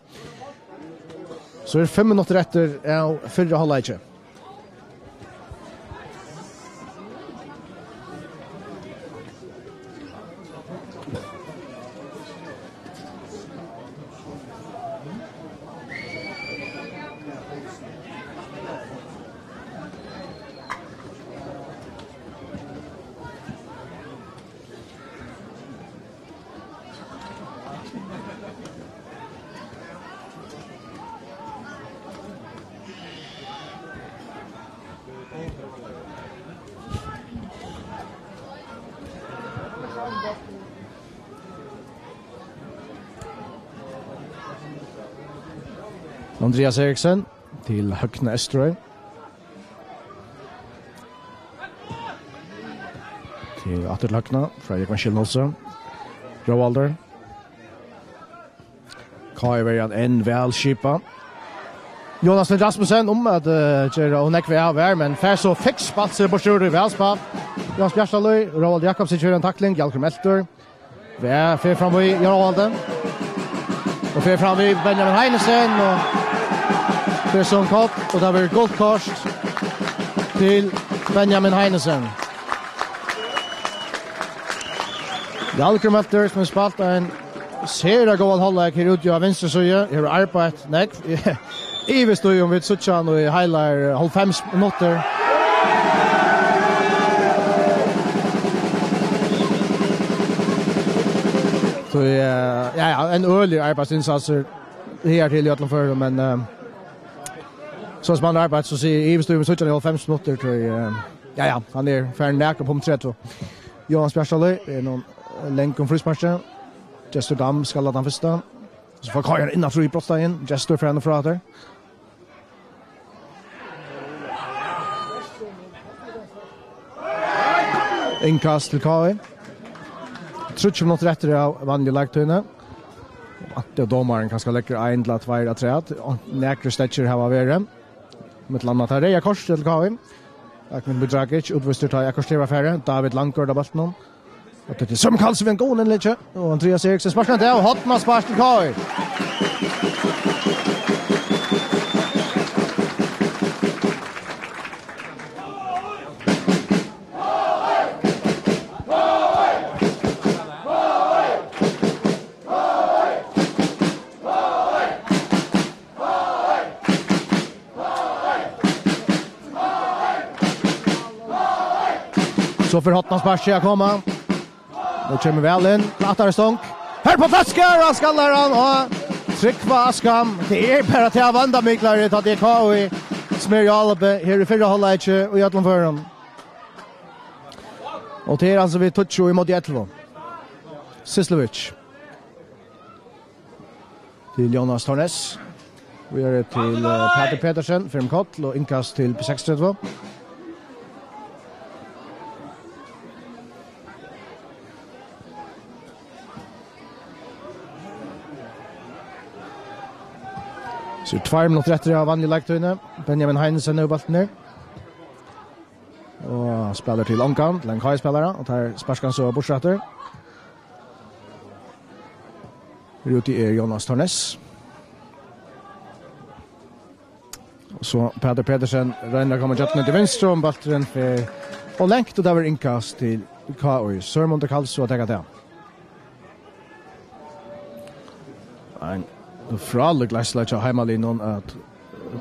So er fimm minuttir eftir av fyrra hálvleiki. Andreas Eriksen til Høgna Esterøy. Til aftur til Høgna, Fredrik Michel Nolse. Róaldur. K I verjan enn væl skipa. Jonas Lind Rasmussen um at, eh, gera og nógv av her, men fær so fiks spalt seg burtur í vælspæl. Jens Bjartalíð, Róald Jakobsen ger ein takling, Hjalgrim Eltur. Ja, fer fram í Róaldi. Og fer fram í Benjamin Heinesen, og fer sum kort, og tað verður gult kort til Benjamin Heinesen. Hjalgrim Eltur, sum hevur spælt ein sera góðan hálvleik her úti á vinstru síðu, hevur arbeitt nógv. Ivist í, um vit síggja hann í heilar hálvfems minuttir. So, eh, ja, ja, ein øgiligur arbeiðsinnsats her til í øllum førum, men, eh, so sum hann arbeiðir, so sigi eg, ivist í, um vit síggja hann í hálvfems minuttir, tí, eh, ja, ja, hann er farin nakað upp um tretivu. Jóanes Bjartalíð, er nú langt um frísparkið. Gestur Dam skal lata hann fyrsta. So fær K I hann inn aftur í brotstein. Gestur fer hann frá aftur. Innkast til K I. Tríggjar minuttir eftir av vanligu leiktíðini. At dómarin kanska leggur ein ella tveir afturat. Og nakrir steðgir hava verið. Millum annað tað reyða kortið til K I. Ahmed Mudragic, útvístur tá ið kortið var farið. David Langgaard á bóltinum. Og tað er Søren Karlsen við ein góðan innleggi. Og Andreas Eriksen sparkar hann av. Hornaspark til K I. So fer hornasparkið at koma. Nú kemur væl inn. Lættari stong. Her på flaska, og hann skallar hann, og Trygva Askam. Tað er bara til at vanda, Miklar, tá tað er K I sum er í áloppi her í fyrra hálvleiki og í øllum førum. Og tað er altso við tíggju ímóti ellivu. Syslovic. Til Jónas Tornes. Víðari til, eh, Pætur Petersen, fyri um koll og innkast til B seksogtretivu. So tveir minuttir eftir av vanligu leiktíðini. Benjamin Heinesen hevur bóltin her. Og spælir til ongan, til ein K I-spælara, og tær sparkar hann so burtur aftur. Úti er Jónas Tornes. Og so Pætur Petersen roynir at koma gjøgnum til vinstru, um bólturin fer ov langt, og tað verður innkast til K I. Sørmundur Karlsøe at taka tað. Ein frálík leiðsla hjá heimaliðnum at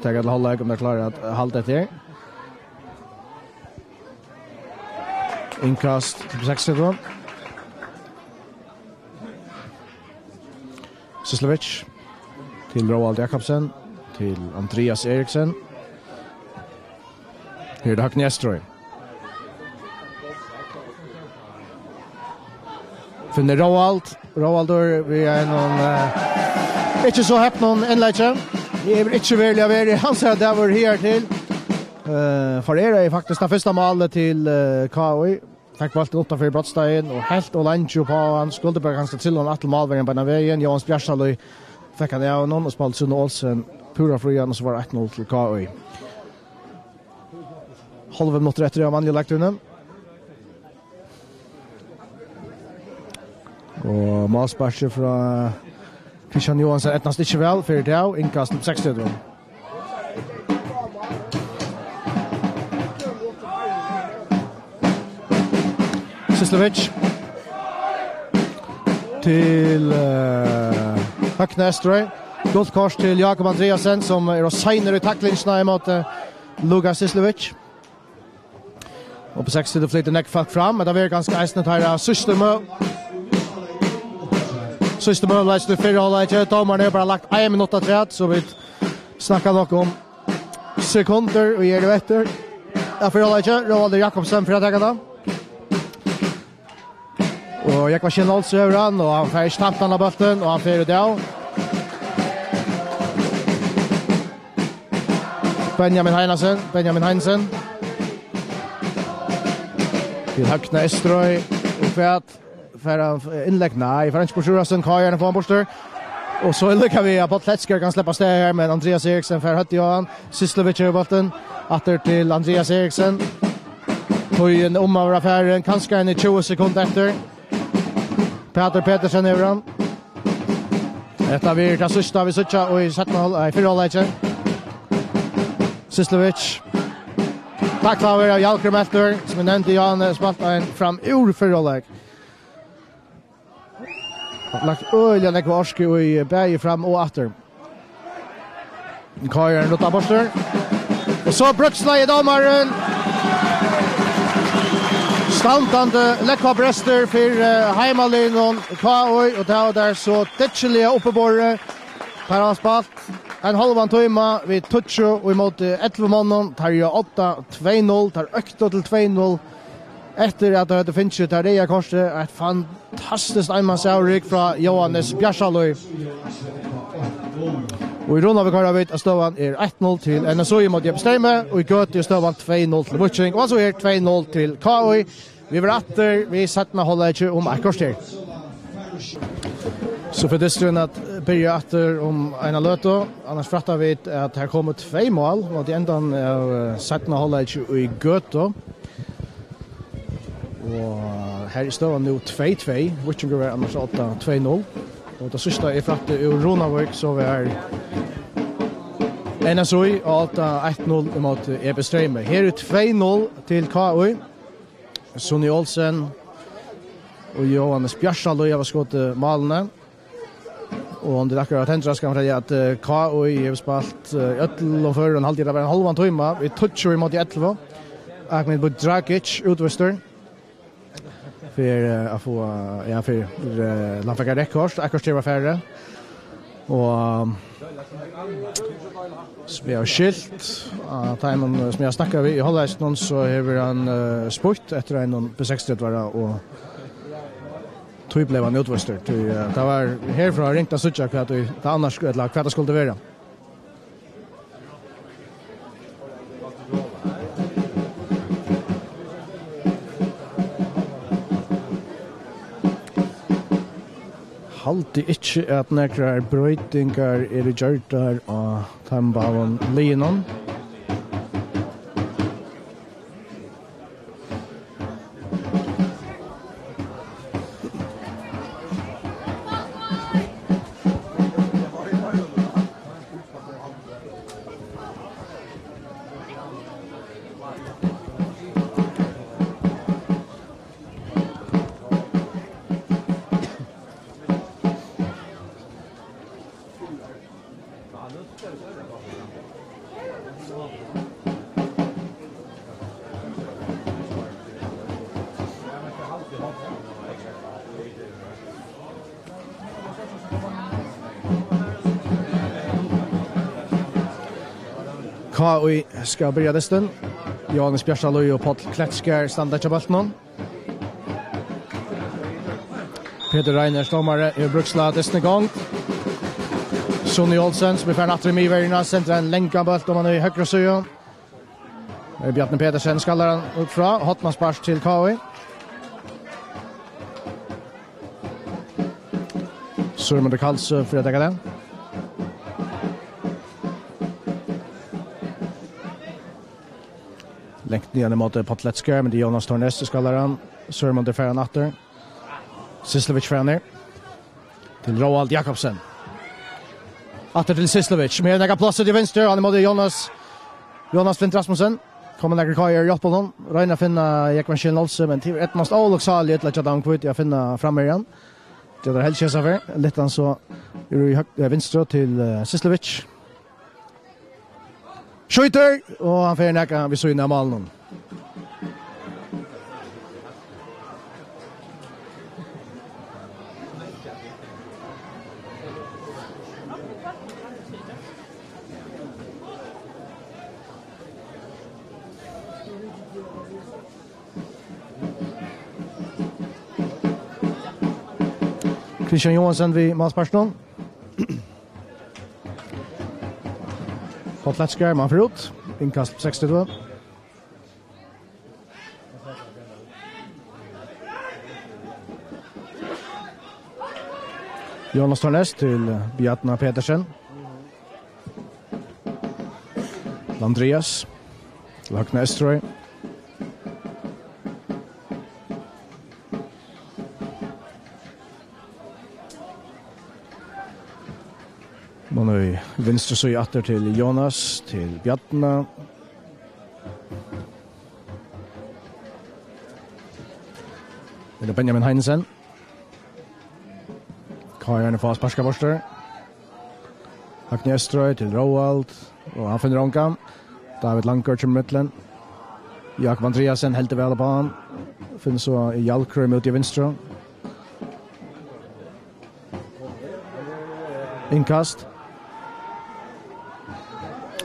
taka til hálvleik, um teir klára at halda eftir. Innkast til B seksogtretivu. Syslovic til Róald Jakobsen, til Andreas Eriksen. Her er tað Høgni Esterøy. Finnur Róald. Róaldur við einum, eh, ikki so hepnum innleggi. Eg vil ikki veruliga vera í hansara døgum higartil. Eh, foreraði faktiskt tað fyrsta málið til, eh, K I. Fekk bóltin uttanfyri brotstein og helt ov leingi uppá hann. Skuldi bara kanska trilla hann aftur til málverjan beinan vegin. Jóanes Bjartalíð fekk hann av honum og spældi Sune Olsen púra frían, og so var eitt null til K I. Tólv minuttir eftir av vanliga leiktíðini. Og málsparkið frá Kristian Johansen eydnast ikki væl, fer í dag, innkast til seksogtretivu. Syslovic til, eh, Høgna Estrøy. Gult kort til Jakob Andreasen, sum er ov seinur í taklingina ímóti Lukas Syslovic. Og á seks flytur nógv fólk fram, men tað verður kanska eisini teirra síðstu mø-, síðstu møguleiki í fyrra hálvleiki. Dómarin hevur bara lagt ein minutt afturat, so vit snakka nokk um sekundir og eru eftir. Ja, fyrra hálvleiki, Róaldur Jakobsen fyri at taka tað. Og Jógvan Olsen hevur hann, og hann fær ikki tamt hann av bóltin, og hann fer út av. Benjamin Heinesen, Benjamin Heinesen. Til Høgna Estrøy, og hvat? Fær hann innlegg? Nei, fær hann ikki burtur úr, Kári, hann fær hann burtur. Og so er líka við, at Páll Kletsker kann sleppa av stað her, men Andreas Eriksen fær høvdið á hann. Syslovic hevur bóltin. Aftur til Andreas Eriksen. Tíðin um at vera farin, kanska eini tjúgu sekund eftir. Pætur Petersen hevur hann. Hetta verður tað síðsta, vit síggja í seinna hálv-, nei, fyrra hálvleiki. Syslovic. Taklaður av Hjalgrím Eltur, sum eg nevndi, Jan, eh, spælt ein framúr fyrra hálvleik. Lagt øgiliga nógva orku í bæði fram og aftur. Kári er ein rudda burtur. Og so brúkslagði dómarin. Standandi leggpá brestur fyri, eh, heimaliðnum K Í, og tað var tað so dyggiliga uppiborið. Har hava spælt ein hálvan tíma við tíggju og ímóti ellivu monnum. Teir eru á odda tvey null, teir øktu til tvey null. Eftir at teir høvdu fingið tað reyða kortið, eitt fantastiskt einmansavrik frá Jóhannes Bjarsalíð. Og í Runavík hoyra vit, at støðan er eitt null til N S Í ímóti Epistreymi, og í Gøtu er støðan tvey null til Víking, og altso er tvey null til K Í. Vit verða aftur við seinna hálvleiki um eitt korter. So fer dysturin at byrja aftur um eina løtu, annars frætta vit, at her komu tvey mál móti endan av, eh, seinna hálvleiki í Gøtu. Og her er støðan nú tvey tvey. Víkingur var annars á odda tvey null. Og tað síðsta eg frætti úr Runavík, so var N S Í á odda eitt null ímóti Epistreymi. Her er tvey null til K Í. Sonny Olsen og Jóhannes Bjarsalíð hava skotið málini. Og um tað er akkurát hendrað, skal man siga at, eh, K Í hevur spælt, eh, í øllum førum, haldi eg, tað var ein hálvan tíma. Vit tíggju ímóti ellivu. Ahmed Budragic útvístur. Fyri, eh, at fáa, ja, fyri, eh, hann fekk eitt reytt kort, eitt korter var farið. Og, um, sum eg havi skilt, av teimum, eh, sum eg havi snakkað við í hálvleikinum, so hevur hann, eh, spýtt eftir einum B seksogtretivu og tí bleiv hann útvístur. Tí, eh, tað var herfrá ringt at síggja hvat í, tað annars, ella hvat tað skuldi vera. Haldi ikki, at nakrar broytingar eru gjørdar á teimum báðum liðunum. K Í skal byrja dystin. Jóhannes Bjarsalíð og Páll Kletsker standa hjá bóltinum. Petur Reiners, dómari, hevur brúkslað dystin í gongd. Sonny Olsen, sum er farin aftur í miðverjuna, sendir ein langan bólt oman í høgru síðu. Bjarni Petersen skallar hann út frá, hornaspark til K Í. Sigmundur Karlsø fyri at taka tað. Langt niðan ímóti Páll Kletskar, men tað er Jónas Tornes sum skallar hann. Sørmundur fær hann aftur. Syslevic fær hann niður. Til Róald Jakobsen. Aftur til Syslevic. Meir enn nakað pláss til vinstru. Hann ímóti Jónas. Jónas Flint Rasmussen. Koma nakrir K J-arar at hjálpa honum. Royna at finna Jógvan Schilden Olsen, men tað er eydnast óluksáliga illa hjá teimum hvítu at finna framherjan. Tað er helst hesa ferð. Lyfta hann so í høg-, eh, vinstru til, eh, Syslevic. Skjýtur, og hann fer nakað við síðuna av málinum. Christian Johansen við málsparkinum. Páll Kletskar, man fer út. Innkast seks til tvey. Jónas Tornes til Bjarna Petersen. Andreas. Til Høgna Estrøy. Nú í vinstru síðu aftur til Jónas, til Bjarna. Til Benjamin Heinesen. K J-arnir fáa sparkað burtur. Høgni Estrøy til Róald, og hann finnur ongan. David Langgaard kemur í millum. Jakob Andreasen heldur væl uppá hann. Finnur so Jarlkrím út í vinstru. Innkast.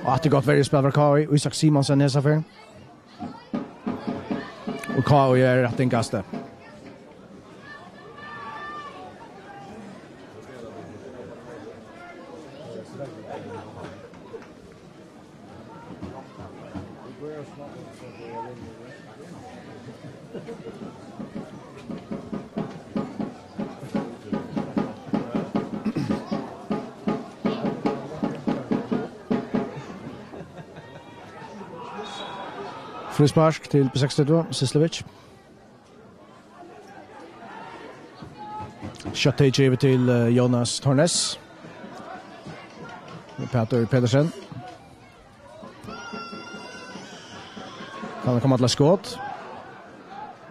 Og aftur gott verjuspæl frá K J. Ísak Simonsen hesa ferð. Og K J er rætt innkastið. Fríspark til B seksogtretivu, Syslevic. Skjótt tekið yvir til, eh, Jónas Tornes. Pætur Petersen. Kann hann koma til eitt skot?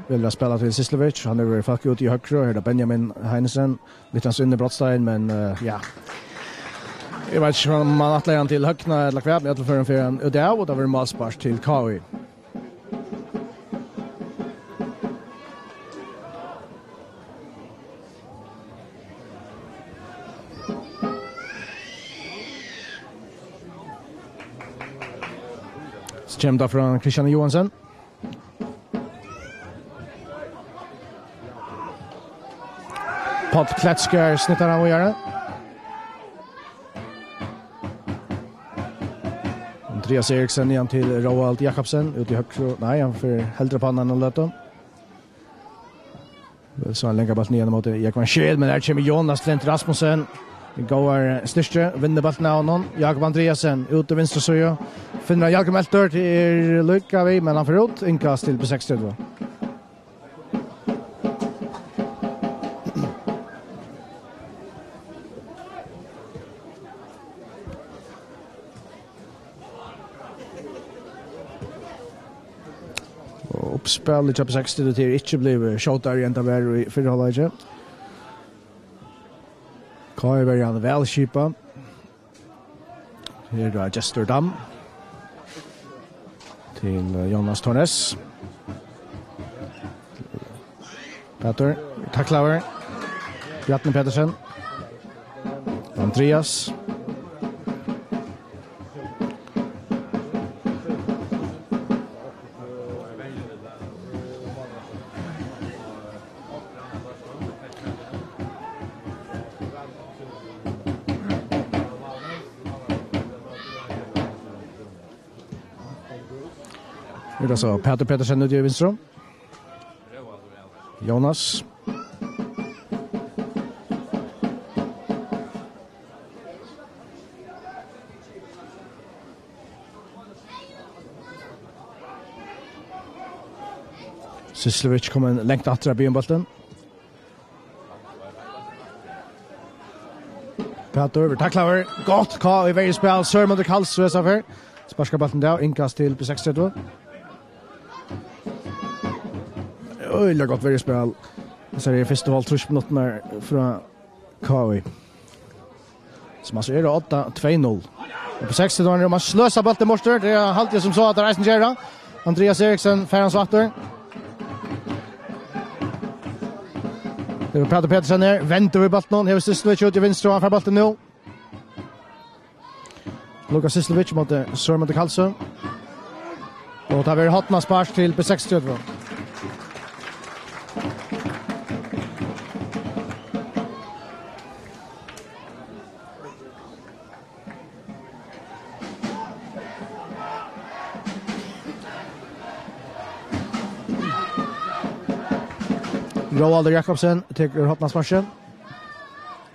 Velur at spæla til Syslevic. Hann hevur fólk út í høgru. Her er tað Benjamin Heinesen. Litt hans inn í brotstein, men, eh, ja. Eg veit ikki, um hann ætlar hann til høgna ella hvat, men í øllum førum fer hann út av, og tað verður málspark til K J. So kemur tað frá Christian Johansen. Páll Kletskar snittar hann víðari. Andreas Eriksen niðan til Róald Jakobsen, út í høgru. Nei, hann fer heldur upp á hann eina løtu. Vel, so ein langan bólt niðan ímóti Jógvan Schilden, men her kemur Jónas Flint Rasmussen. Góðar styrki, vinnur bóltin av honum. Jakob Andreasen út til vinstru síðu. Finnur Jarlkrím eltur, tað er líka við, men hann fer út. Innkast til B seksogtretivu. Og uppspælið hjá B seksogtretivu, tað er ikki blivið skjótari enn tað var í fyrra hálvleiki. K J-verjan væl skipað. Her er Gestur Dam. Til, eh, Jónas Tornes. Pætur, taklaður. Bjarni Petersen. Andreas. Er tað so Pætur Petersen úti í vinstru? Jónas. Syslovic komin langt aftur at biðja um bóltin. Pætur verður taklaður. Gott K í verjuspæl. Sørmundur Karlsøe sá fyrr. Sparkar bóltin av. Innkast til B seksogtretivu. Øgiliga gott verjuspæl. So er fyrstu hálvtrýss minuttirnar frá K I. Sum altso er á odda tvey null. Og B seksogtretivu, man sløsar bóltin burtur. Tað haldi eg sum so at teir eisini gera. Andreas Eriksen fær hann so aftur. Tað er Pætur Petersen her. Vendur við bóltin. Hevur Syslovic út í vinstru. Hann fær bóltin nú. Lukas Syslovic móti Sørmundi Karlsøe. Og tað verður hornaspark til B seksogtretivu. Róaldur Jakobsen tekur hornasparkið.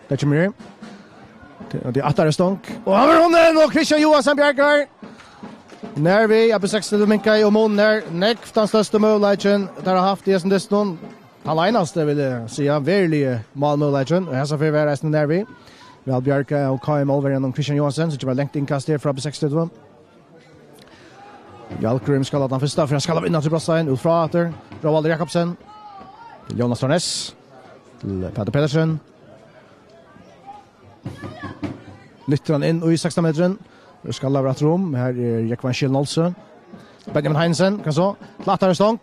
Tað kemur her. Tað, tað er aftari stong. Og hann er honum, og Kristian Johansen bjargar. Nær við, B seksogtretivu minkar, og munin er nógv tann størsti møguleikin, teir hava havt í hesum dystinum. Tann einasti, vil eg siga, veruliga málmøguleikin. Og hesa ferð var eisini nær við. Væl bjargað av K I-málverjanum Kristian Johansen, sum kemur langt innkast her frá B seksogtretivu. Hjalgrím skal á tann fyrsta, fyri hann skal vinna til brotstein, út frá aftur. Róaldur Jakobsen. Til Jónas Thornes. Til Pætur Petersen. Lyftir hann inn í sekstan metrin. Nú skal hann vera aftur um. Her er Jógvan Schielen Olsen. Benjamin Heinesen, kann so. Til aftari stong.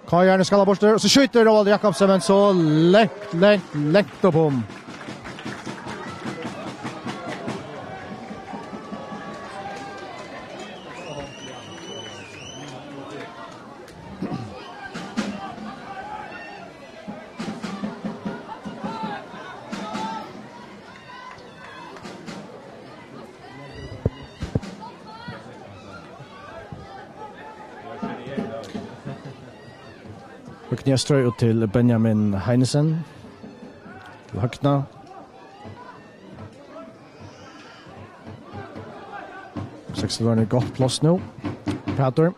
K I-arnir skal burtur, og so skjýtur Róaldur Jakobsen, men so langt, langt, langt upp um. Høgni Østrøy út til Benjamin Heinesen. Til høgna. Seksogtretivu í gott pláss nú. Pætur.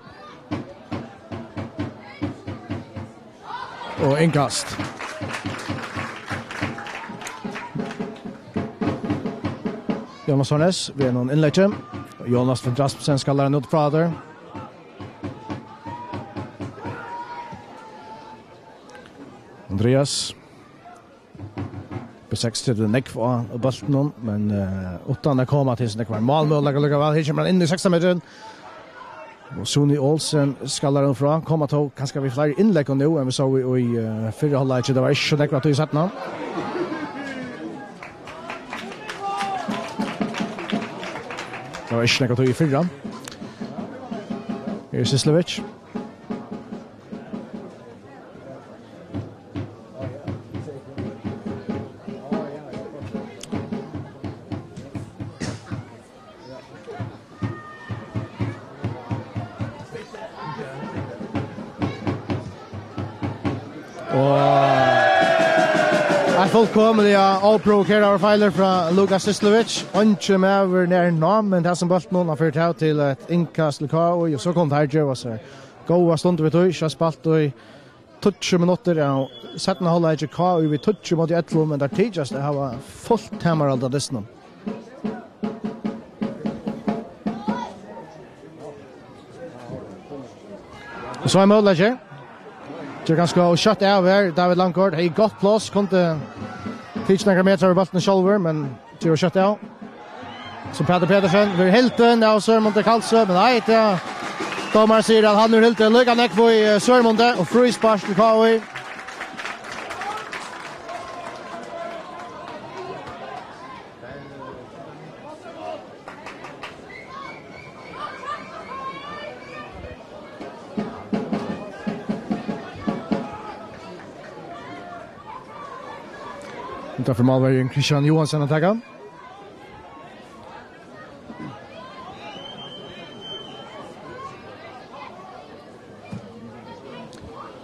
Og innkast. Jónas Thornes við einum innleggi. Jónas Finn Rasmussen skal læra nút frá aftur. Andreas. B seksogtretivu nógv á bóltinum, men, eh, uttan at koma til so nógvar málmøguleikar allíkavæl. Her kemur hann inn í sekstan metrin. Og Suni Olsen skal læra nú frá. Koma tó kanska við fleiri innlegg nú enn vit sóu í, í, eh, fyrra hálvleiki. Tað var ikki so nógv av tí seinna. Tað var ikki nógv av tí í fyrra. Her er Syslovic. Og ein fullkomiliga óprovokeraður feilur frá Lukas Syslovic. Eingin maður nær ná, men tað sum bóltin, hann fer av til eitt innkast til K I, og so kunnu teir geva sær góða stund við tí. Ikki spælt í tíggju minuttir av seinna hálvleiki, K I við tíggju móti ellivu, men teir tykjast at hava fult tamarhald á dystinum. Og so ein møguleiki. Ger kanska skjótt av her. David Langgaard hevði gott pláss, kundi tikið nakrar metrar við bóltin sjálvur, men ger skjótt av. So Pætur Petersen verður hildin av Sørmundi Karlsøe, men nei, tað, dómarin sigur at hann er hildin líka nógv í, eh, Sørmundi, og fríspark til K I. Hetta fer málverjin Kristian Johansen at taka.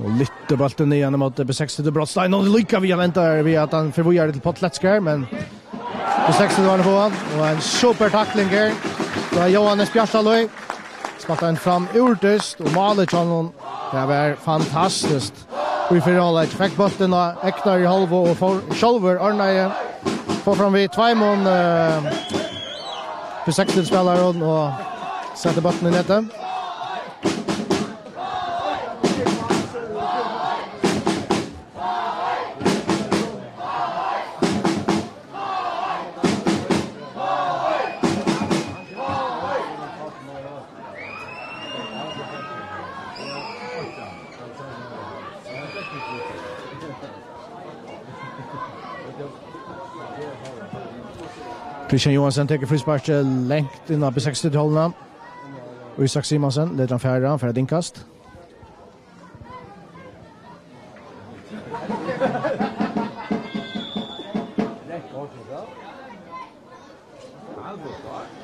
Og lyftir bóltin niðan ímóti B seksogtretivu brotstein, og líka við at enda við at hann fer víðari til Páll Kletskar, men B seksogtretivu fáa hann, og ein super takling her frá Jóhannes Bjartalíð. Spælt hann fram úr dyst, og málið hjá honum, tað var fantastiskt. Og í fyrra hálvleik fekk bóltin á egnu hálvu og fór sjálvur ordnaði. Fór fram við tveimum, eh, B seksogtretivu-spælarum og setti bóltin í netið. Kristian Johansen tekur frísparkið langt inn á B seksogtretivu-hálvuna. Ísak Simonsen letur hann fara, fær eitt innkast.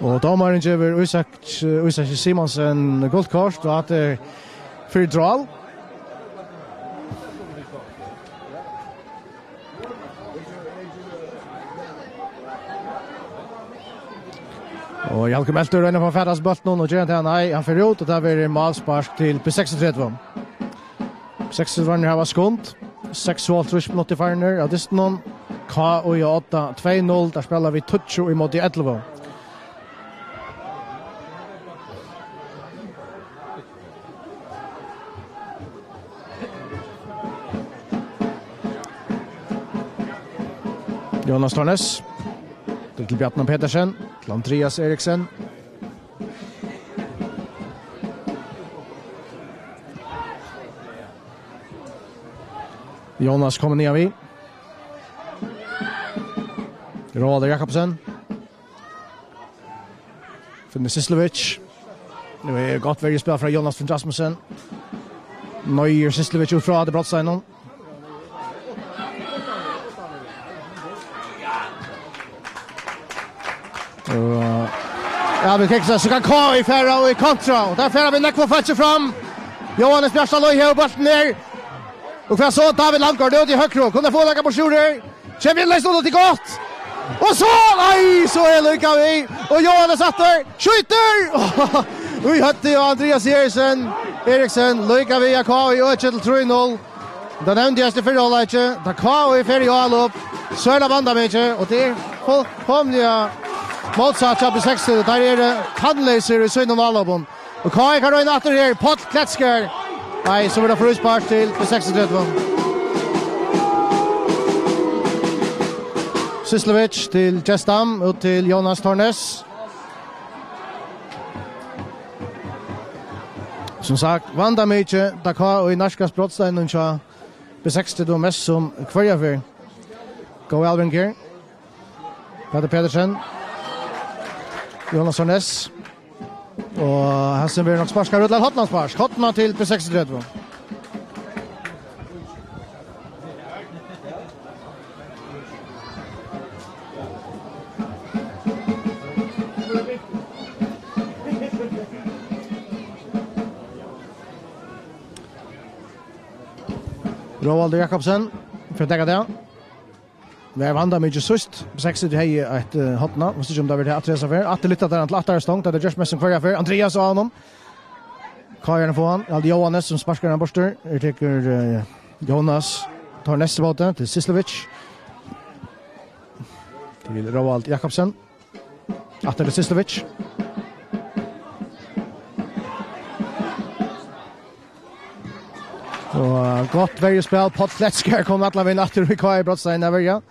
Og dómarin gevur Ísak, Ísak Simonsen gult kort, og at, eh, fyri drál. Og Hjalmar Melter roynir at fáa fatur á bóltinum og ger hann tað, nei, hann fer út, og tað verður málspark til B seksogtretivu. B seksogtretivu hava skund. Seks og hálvtrýss minuttir farnir av dystinum. K Í á odda, tvey null, teir spæla við tíggju ímóti ellivu. Jonas Tornes. Til Bjartmann Petersen. Til Andreas Eriksen. Jonas komin niðan við. Róaldur Jakobsen. Finnur Syslovic. Nú er gott verjuspæl frá Jonas Finn Rasmussen. Noyðir Syslovic út frá til brotsteinan. Og, ja, vit keksa, so kann K Í fara í kontra. Og har fara vit nógv fólk fram. Jóhannes Bjartstad Løy hevur bóltin her. Og hvat so? David Langgaard, út í høgru. Kunnu fáa nakað burtur úr her. Kemur inn leyst út, tað er gott. Og so, nei, so er líka við. Og Jóhannes aftur. Skjýtur! Í høvdið á Andreas Eriksen. Eriksen, líka við, K Í økir til trý null. Tað nevndi eg í fyrra hálvleiki. Tá K Í fer í álopp, so er tað vandamikið, og tað er fullkomiliga mótsatt hjá B seksogtretivu. Teir eru tannleysir í sínum álopum. Og K Í kann royna aftur her. Páll Kletskar. Nei, so verður tað fríspark til B seksogtretivu. Syslovic til Gestam, út til Jonas Tornes. Sum sagt, vandamikið, tá K Í nærkast brotsteininum hjá B seksogtretivu mest sum hvørja ferð. Góð avlevering her. Peter Petersen. Jonas Tornes. Og hasin verður nokk sparkaður út til hornaspark. Horna til B seksogtretivu. Róaldur Jakobsen, fer at taka tað. Var vandamikið síðst. B seksogtretivu hevði eitt, eh, horna. Veit ikki um tað verður aftur hesa ferð. Aftur lyfta teir hann til aftara stong. Tað er gjørt mest sum hvørja ferð. Andreas á honum. K Í fáa hann. Haldi Jóhannes sum sparkar hann burtur. Her tekur, eh, Jonas, tar næstu bóti til Syslovic. Til Róald Jakobsen. Aftur til Syslovic. Og gott verjuspæl. Páll Kletskar kom allan vegin aftur við K Í brotstein at verja.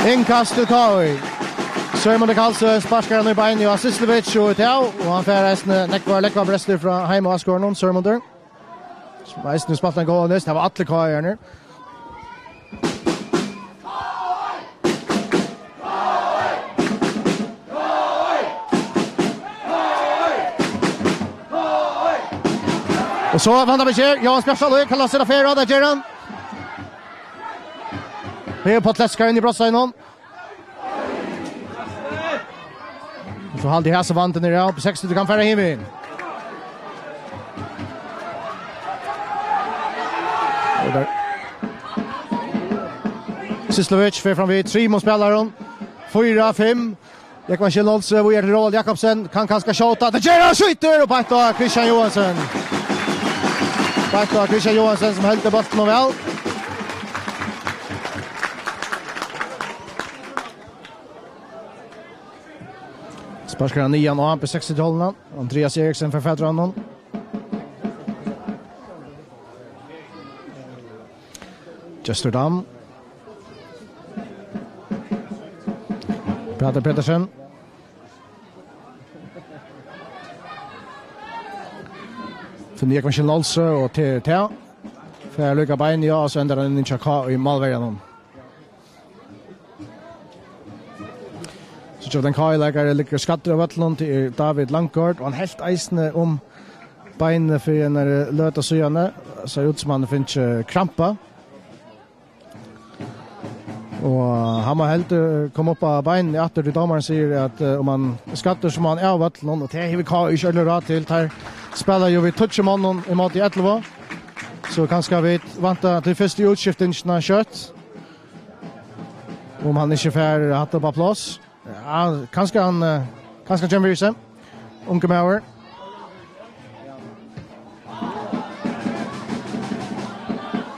Innkast til K Í. Sørmundur Karlsø sparkar hann í beinið á Syslovic og út av, og hann fær eisini nógvar, nógvar brestir frá heimaáskoðarunum, Sørmundur. Sum eisini spælt ein góðan dyst. Her var allir K Í-arnir. Og so vandamikið. Jóhannes Bjartstad Løy, kann lasta ferð, tað ger hann. Her er Páll Kletskar inn í brotsteinan. So haldi eg hesa vandin er av. Seks, tú kann fara heim inn. Og der. Syslovic fer fram við trimum spælarum. Fýra, fimm. Jógvan Kjell Olsen, víðari til Róald Jakobsen. Kann kanska skjóta. Tað ger hann, skjýtur og beint á Kristian Johansen. Beint á Kristian Johansen, sum heldur bóltin og væl. Sparkar hann niðan á B seksogtretivu-hálvuna. Andreas Eriksen fær fatur á honum. Gestur Dam. Peter Petersen. Finnur Jógvan Kjell Olsen og T T. Fær líka beinið á, og so endar hann inn hjá K í málverjanum. So tjóðin K-leikari liggur skaddur á vøllinum, tað er David Langgaard, og hann helt eisini um beinið fyri einari løtu síðani. Sær út sum hann fekk krampa. Og hann má heldur koma upp á beinini aftur, tí dómarin sigur, at, eh, um hann er skaddur, so má hann av vøllinum, og tað hevur K ikki øll ráð til. Teir spæla jú við tíggju monnum ímóti ellivu, so kanska vit vænta til fyrstu útskiftingina skjótt. Um hann ikki fær hatta upp á pláss. Ja, kanska hann, eh, kanska hann kemur við seg. Ungi maður.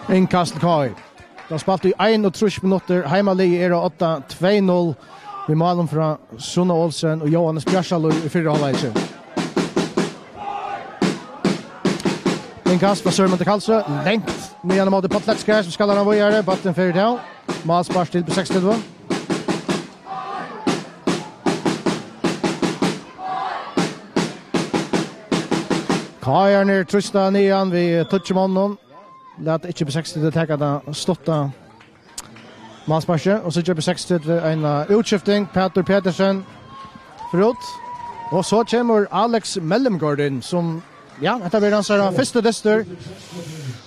Innkast til K I. Tað er spælt í einogtrýss minuttir. Heimaliðið er á odda, tvey null. Við málum frá Sunna Olsen og Jóhannes Bjørsalíð í fyrra hálvleiki. Innkast frá Sørmundi Kalsø. Langt niðan ímóti Páll Letskar, sum skallar hann víðari. Bólturin fer út. Málspark til B seksogtretivu. K I-arnir trýsta niðan við tíggju monnum. Lata ikki B seksogtretivu taka tað stutta málsparkið. Og so ger B seksogtretivu eina útskifting. Petur Petersen fer út. Og so kemur Alex Mellemgaard inn, sum Ja, hetta verður hansara fyrsti dystur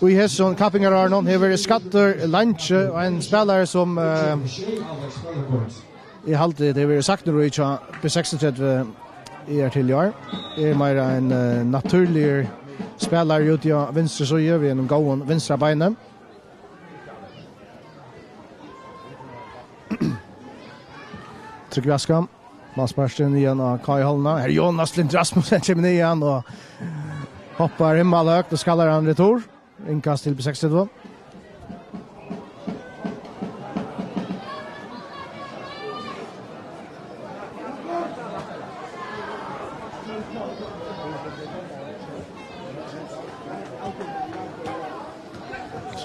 í hesum kappingarárunum. Hevur verið skaddur leingi, og ein spælari sum, eh, eg haldi, tað hevur verið sagt nú í hjá B seksogtretivu í ár til í ár, er meira ein, eh, natúrligur spælari úti á vinstru síðu við einum góðum vinstra beini. Trygve Askam. Málspark inn ígjøgnum K I-hálvuna. Her er Jonas Lind Rasmussen kemur niðan og hoppar himmalhøgt og skallar hann retur. Innkast til B seksogtretivu.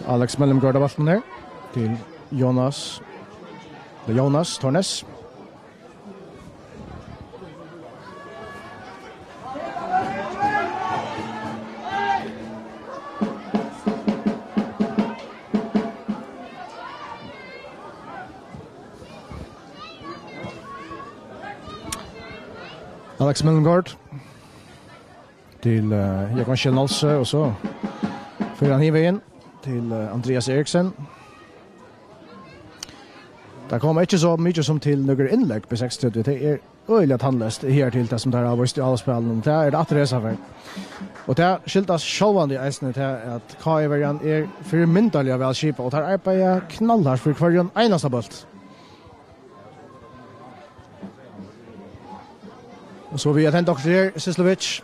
Alex Mellemgaard av bolten her til Jonas. Jonas Tornes. Alex Mellemgaard til, eh, Jógvan Kjell Nolse, og so fer hann hin vegin til, eh, Andreas Eriksen. Tað koma ikki so mikið sum til nøkur innlegg B seksogtretivu. Tað er øgiliga tannleyst her til tað sum teir hava víst í álagsspælinum. Tað er tað aftur hesa ferð. Og tað skyldast sjálvandi eisini tað, at K I-verjan er fyrimyndarliga væl skipað, og teir arbeiða knallhart fyri hvørjum einasta bólti. Og so við at henda okkurt her, Syslovic.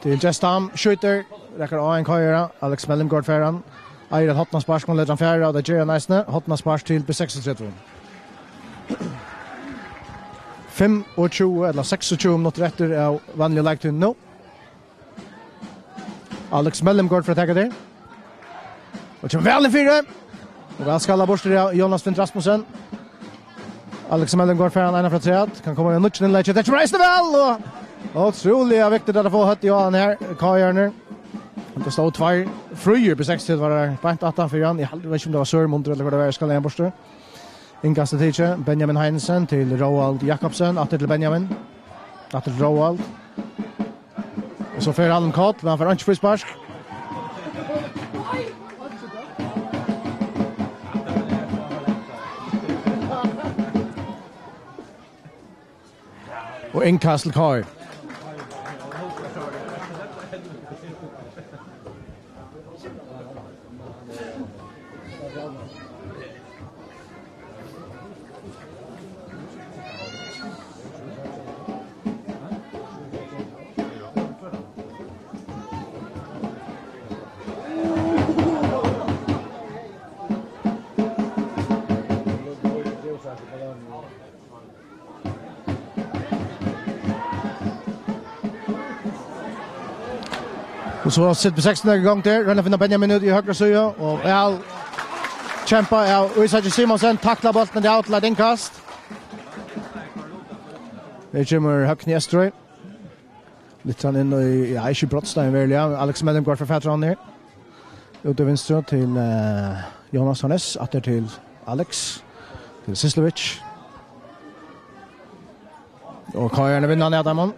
Til Gestam, skjýtur, rakar á ein K I-ara, Alex Mellemgaard fær hann. Eigur eitt hornaspark, men letur hann fara, og tað ger hann eisini. Hornaspark til B seksogtretivu. Fimmogtjúgu ella seksogtjúgu minuttir eftir av vanligu leiktíðini nú. Alex Mellemgaard fer at taka tær. Og kemur væl inn fyri. Og væl skalað burtur av Jonas Lind Rasmussen. Alex Mellemgaard fær hann eina frá afturat. Kann koma við nýggjum innleggi. Tað kemur eisini væl, og ótrúliga viktigt at fáa høvdið á hann her, K I-arnir. Tað stóðu tveir fríir B seksogtretivu beint aftan fyri hann. Eg haldi, veit ikki um tað var Sørmundur ella hvat tað var, skalað hann burtur. Innkastið tikið. Benjamin Heinesen til Róald Jakobsen. Aftur til Benjamin. Aftur til Róald. Og so fer hann um koll, men hann fær einki fríspark. Og innkast til K I. Og so setur B sekstan í gang her. Royna at finna Benjamin út í høgra síðu. Og væl kjempað av Ísaki Simonsen. Taklar bóltin av til eitt innkast. Her kemur Høgni Estrøy. Lyftir hann inn í, ja, ikki brotstein, veruliga. Alex Mellemgaard fær fatur á hann her. Út í vinstru til, eh, Jonas Hannes. Aftur til Alex. Til Syslovic. Og K R-arnir vinna hann, Adam.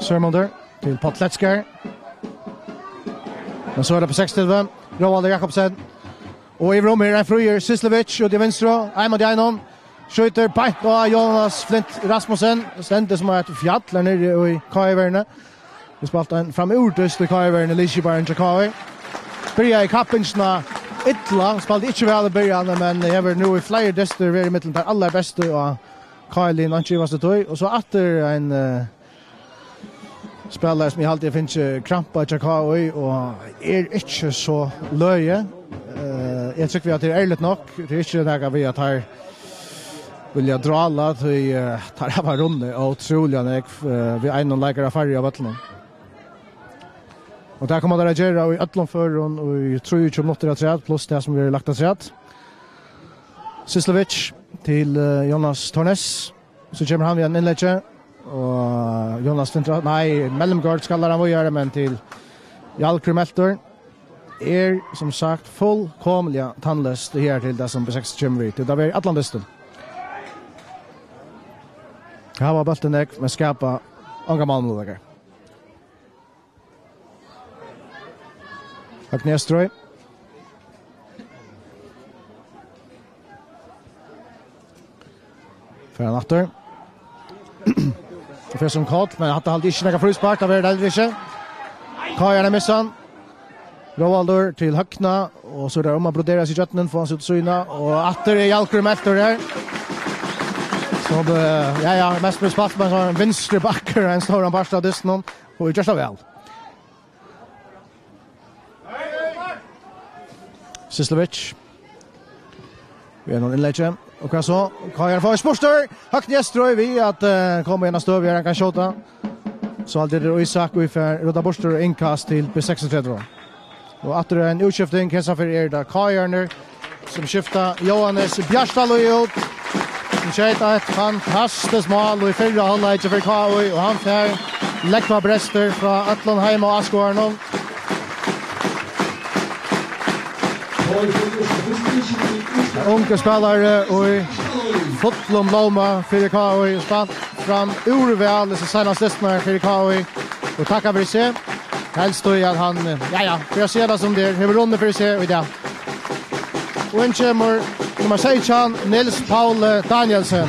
Sørmundur til Páll Kletskar. Men so er tað B seksogtretivu. Róaldur Jakobsen. Og yvir um her ein fríur Syslovic út í vinstru. Ein móti einum. Skjýtur beint á Jonas Flint Rasmussen. Stendur sum eitt fjall her niðri í K I-verðini. Vit spældu ein framúr dyst í K I-verðini, liðskiparin hjá K I. Byrjaði kappingina illa, spældi ikki væl í byrjan, men hevur nú í fleiri dystir verið millum teir allarbestu á K I-liðnum, ikki í vastu tíð. Og so aftur ein, eh, spælari sum eg haldi eg fingi krampa hjá K I og er ikki so løgið. Eh, eg trúgvi at tað er ærligt nokk. Tað er ikki nakað við at teir vilja drála, tí, eh, teir hava runnið ótrúliga nógv, eh, við einum leikara færri á vøllinum. Og tað koma teir at gera í øllum førum í trýogtjúgu minuttir afturat, pluss tað sum verður lagt afturat. Syslovic til, eh, Jonas Tornes. So kemur hann við einum innleggi. Og Jonas Flint Ra-, nei, Mellemgaard skallar hann víðari, men til Hjalgrím Melter. Er, sum sagt, fullkomiliga tannleyst her til tað sum B seks kemur við. Tað verður allan dystin. Hava bóltin nógv, men skapa ongar málmøguleikar. Høgni Estrøy. Fer hann aftur. Og fer sum koll, men hatta haldi ikki nakað fríspark, tað verður tað heldur ikki. K R-arnir missa hann. Róaldur til Høgna, og so er tað um at brodera seg í gjøgnum, fáa hann seg út í síðuna, og aftur er Hjalgrím Melter her. So, eh, ja, ja, mest blir spælt við ein vinstri back, ein stóran part av dystinum, og ger tað væl. Syslovic. Við einum innleggi. Og hvat so? K R fáa spurtur. Høgni Estrøy við at, eh, koma í eina støðu har hann kann skjóta. So alt er Ísak, og vit fara rudda burtur og innkast til B seksogtretivu. Og aftur er ein útskifting. Hesa ferð er tað K R-arnir sum skifta. Jóhannes Bjartalíð út. Hann skeyt eitt fantastiskt mál í fyrra hálvleiki fyri K I, og hann fær lógva brestir frá øllum heimaáskoðarunum. Ungur spælari í fullum blóma fyri K I, spælt framúr væl í seinast dystirnar fyri K I, og takkar fyri seg. Helst tí at hann, ja, ja, fyri at siga tað sum tað er, hevur runnið fyri seg í dag. Og inn kemur nummar seytjan, Niels Paule Danielsen.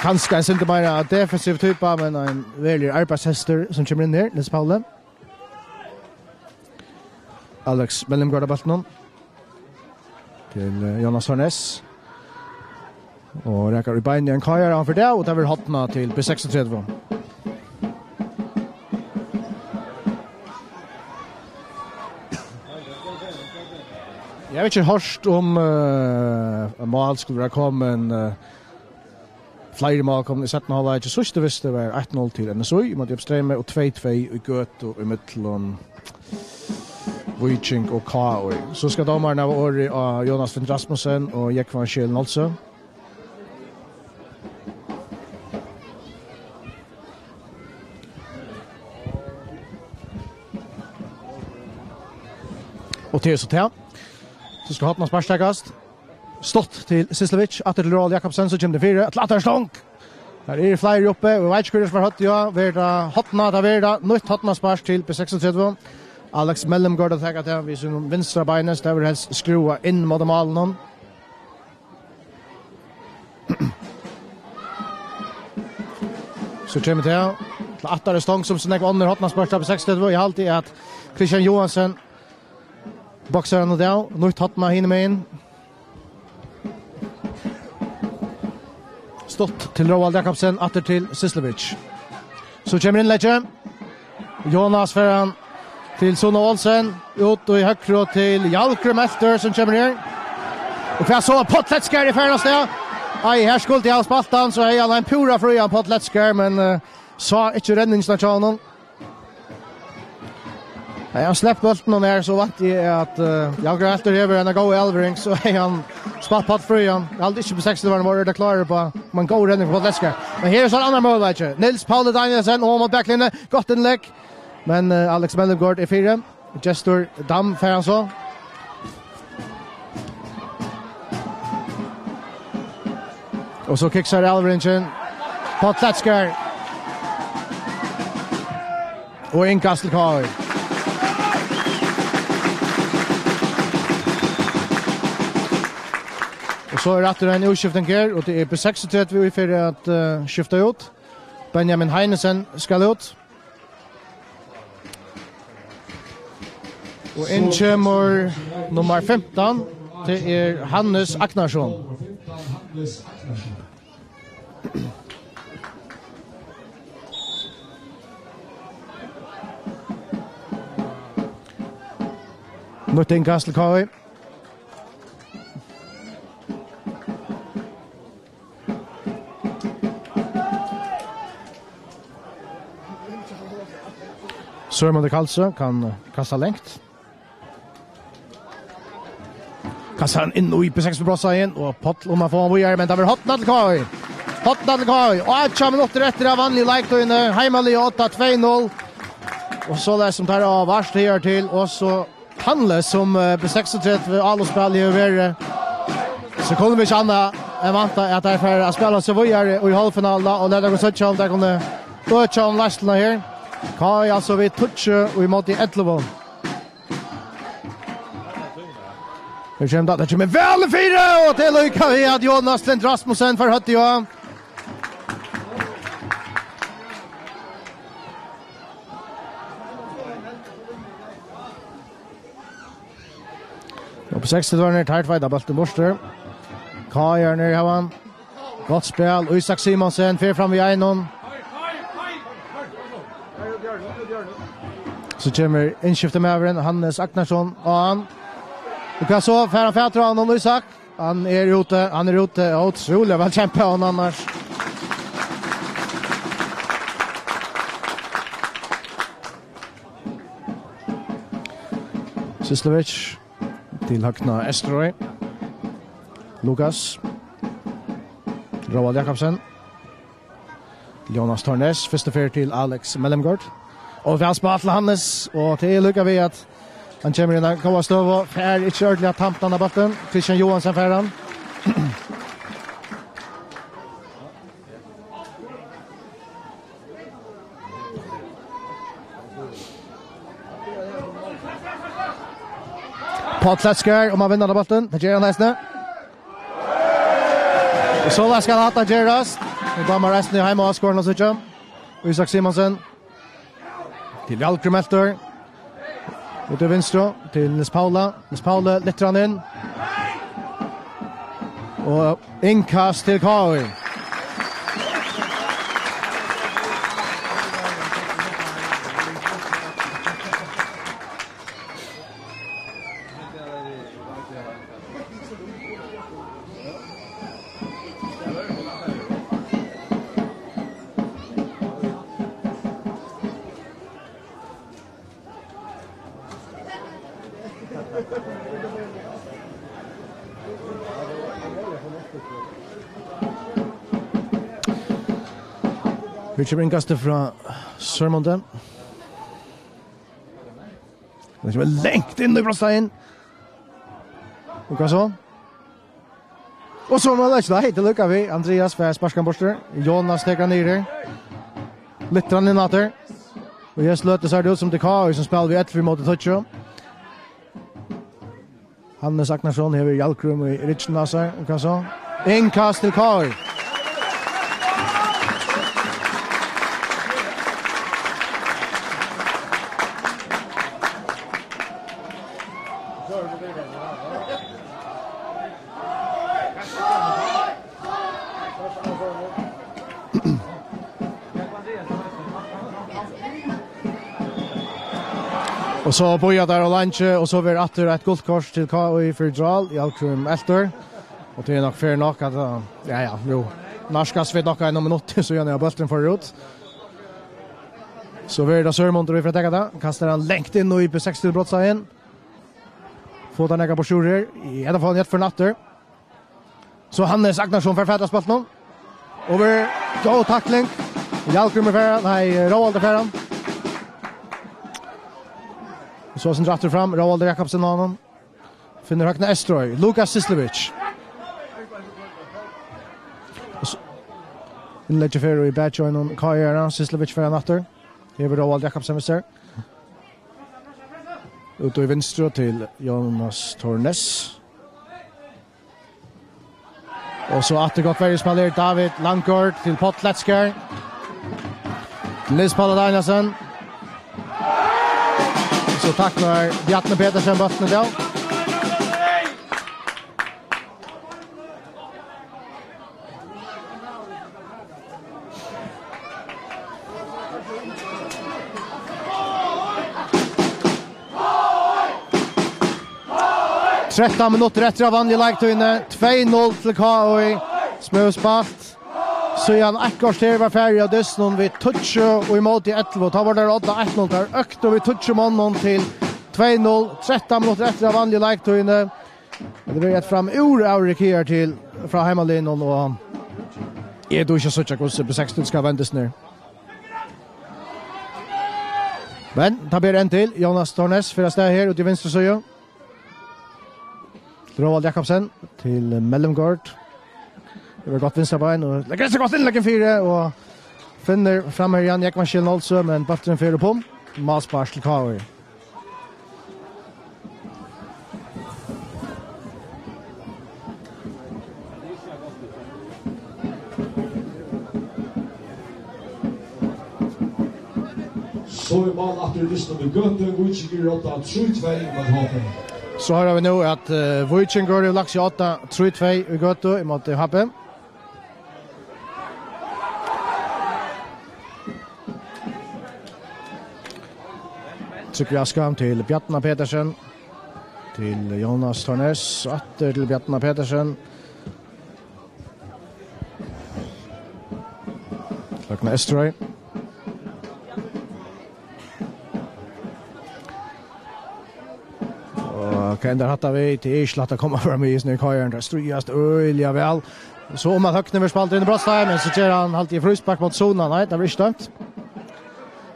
Kanska ein sindur meira defensiv typa, men ein veruligur arbeiðshestur sum kemur inn her, Niels Paule. Alex Mellemgaard á bóltinum. Til, eh, Jonas Tornes. Og rakar í beinini ein K R, hann fer av, og tað verður horna til B seksogtretivu. Eg havi ikki hoyrt um, eh, mál skuldi vera komin, eh, Fleiri mál komin í seinna hálvleiki. Síðstu vistu var eitt null til N S Í ímóti Uppstreymi og tvey tvey í Gøtu ímillum Víking og K I. So skal dómarin hava orðið á Jonas Finn Rasmussen og Jógvan Schielen Olsen. Og til so til. So skal hornaspark takast. Stutt til Syslovic, aftur til Róald Jakobsen, so kemur tað fyri, til aftur stong. Her eru fleiri uppi, og veit ikki hvør sum er høgt, ja, verður tað horna, tað verður tað, nýtt hornaspark til B seksogtretivu. Alex Mellemgaard at taka tað við sínum vinstra beini, so tað verður helst skrúvað inn móti málinum. So kemur tað til aftur stong sum so nógv onnur hornaspark til B seksogtretivu, og eg haldi at Kristian Johansen boksar hann út av, nýtt horna hinum megin. Stutt til Róald Jakobsen, aftur til Syslovic. So kemur innleggi. Jonas fer hann til Suna Olsen, út í høgru til Hjalgrím Melter sum kemur her. Og hvat so, Páll Kletskar er farin av stað. Nei, her skuldi hann spælt hann, so hevði hann ein púra frían Páll Letskær, men, eh, sá ikki renningina hjá honum. Nei, hann sleppur bóltin, og nær so vænti eg at, eh, Jan Grøntur hevur eina góða avlevering, so hevði hann spælt Páll frían. Eg haldi ikki B seksogtretivu var orðiliga klárir uppá, men góð renning frá Páll Letskær. Men her er so ein annar møguleiki. Niels Pauli Danielsen, og mot baklinjuni, gott innlegg. Men, eh, Alex Mellemgaard er fyri. Gestur Dam fær hann so. Og so kiksar avleveringin. Páll Letskær. Og innkast til K I. Og so er aftur ein útskifting her, og tað er B seksogtretivu í fyri at, eh, skifta út. Benjamin Heinesen skal út. Og inn kemur nummar fimtan, tað er Hannes Agnarsson. Nýtt innkast til K I. Sørmundur Karlsø kann kasta langt. Kastar hann inn í B seks-brossaðin, og Páll um at fáa hann víðari, men tað verður horna til K I. Horna til K I. Og átjan minuttir eftir av vanligu leiktíðini. Heimaliðið á odda, tvey null. Og soleiðis sum teir hava vart higartil, og so tannleyst sum, eh, B seksogtretivu álotsspælið hevur verið, so kunnu vit ikki annað enn vænta at teir fara at spæla seg víðari í hálvfinaluna og lata okkum síggja um teir kunnu økja um leiðsluna her. K I altso við tíggju og ímóti ellivu. Her kemur tað, tað kemur væl fyri, og tað er líka við at Jonas Lind Rasmussen fær høvdið á. Og B seksogtretivu, teir tveita bóltin burtur. K I er nær í havan. Gott spæl. Ísak Simonsen fer fram við einum. So kemur innskiftamaðurin, Hannes Agnarsson, á hann. Og hvat so? Fær hann fatur á honum, Ísak? Hann er úti, hann er úti. Ótrúliga væl kempað av honum annars. Syslovic til høgna Eysturøy. Lukas. Róald Jakobsen. Jonas Tornes, fyrstu ferð til Alex Mellemgaard. Og væl spælt til Hannes, og tað er líka við, at hann kemur inn á góða støðu. Fær ikki ordiliga tamt hann av bóltin. Kristian Johansen fær hann. Páll Letskær um at vinna handa bóltin. Tað ger hann eisini. Og soleiðis skal hatta gerast. Nú dámar eisini heimaáskoðararnar at síggja. Ísak Simonsen. Til Valgrim Eltur. Út í vinstru til Niels Pauli. Niels Pauli lyftir hann inn. Og innkast til K I. Her kemur innkastið frá Sørmundi. Hann kemur langt inn í brotsteigin. Og hvat so? Og so má tað ikki, nei, tað lukkar við. Andreas fær sparkan burtur. Jonas tekur hann niður her. Lyftir hann inn aftur. Og í hesi løtu sær tað út sum tað er K I sum spælir við ellivu ímóti tíggju. Hannes Agnarsson hevur Valgrim í rygginum á sær. Og hvat so? Innkast til K I. Og so bíða teir og leingi, og so verður aftur eitt gult kort til K I fyri drál. Valgrim Eltur. Og tað er nokk fair nokk at, uh, ja, ja, jú. Nærkast vit nokk ein minuttur, so er hann, ja, bólturin fer út. So verður tað Sørmundur, vit fara at taka tað. Kastar hann langt inn í B seksogtjúgu brotsstigið. Fáa teir nakað burtur her? Ja, tað fáa teir, Jørn fer aftur. So Hannes Agnarsson fær fatur á bóltinum. Og verður góð takling. Hallgrímur fær hann, nei, Róaldur fær hann. So sum aftur fram, Róaldur Jakobsen á honum. Finnur Høgna Estrøy, Lukas Syslevic. Og s-, innlegg fer í bakið á K R, Syslevic fær hann aftur. Her er Róaldur Jakobsen, vit síggja. Út í vinstru til Jonas Thornes. Og so aftur gott verjuspæl her, David Langgaard til Páll Kletskar. Niels Páll Danielsen. So taklar Bjarni Petersen bóltin í dag. Trettan minuttir eftir av vanligu leiktíðini. Tvey null til K I. Smúspælt. Síðan eitt korter var farið av dystinum við tíggju og ímóti ellivu. Tá var tað odda eitt null. Tær øktu við tíggju monnum til tvey null. Trettan minuttir eftir av vanligu leiktíðini. Men tað verður eitt framúr avrik her til frá heimaliðnum, og eg dugi ikki at síggja, hvussu B seksogtjúgu skal vendast nær. Men tað ber enn til. Jonas Thornes fer av stað her út í vinstru síðu. Róald Jakobsen til Mellemgaard. Hevur gott vinstra bein og leggur seg gott inn, leggur fire og finnur fram her Jan Jógvan Skjelen Olsø, men bólturin fer upp um. Málspark til K I. So er mál aftur í dystinum í Gøtu. Víkingur odda trý tvey ímóti H B. So hoyra vit nú, at, eh, Víkingur hevur lagt seg odda trý tvey í Gøtu ímóti H B. Trygvi Askam til Bjarna Petersen. Til Jonas Thornes. Aftur til Bjarna Petersen. Ragnar Estrøy. Og hvat endar hatta við? Tað er ikki lætt at koma fram í hesum K I-uni. Tað stríðast øgiliga væl. So um at Høgni vil spæla inn í brotsstigið, men so ger hann, haldi eg, fríspark móti Suna. Nei, tað var ikki dømt.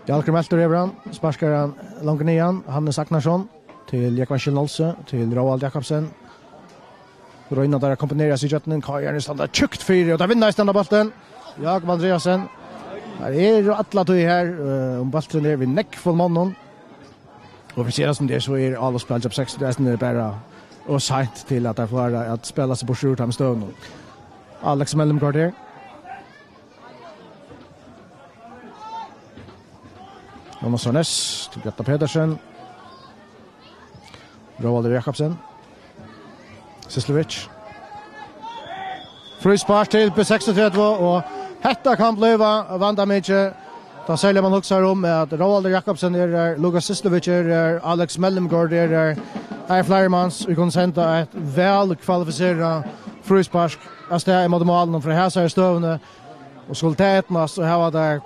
Hallgrímur Melchior hevur hann. Sparkar hann langt niðan. Hannes Agnarsson til Jógvan Skjelen Olsø, til Róald Jakobsen. Royna teir at kombinera seg ígjøgnum, K I-arnir standa tjúkt fyri, og teir vinna eisini bóltin. Jakob Andreassen. Teir eru alla tíð her, eh, um bóltin er við nógvum monnum. Og fyri seg sum tað er, so er áloppsspæl hjá B seksogtjúgu eisini bara ov seint til at teir klára at spæla seg burtur úr teimum støðunum. Alex Mellemgaard her. Jonas Thornes til Bjarna Petersen. Róaldur Jakobsen. Syslevic. Fríspark til B seksogtretivu, og hetta kann blíva vandamikið. Tá serliga man hugsar um, at Róaldur Jakobsen er her, Lukas Syslevic er her, Alex Mellemgaard er her. Her er fleiri mans, vit kunnu senda eitt væl kvalifiserað fríspark av stað ímóti málinum frá hesari støðuni. Og skuldi tað eydnast, so hava teir,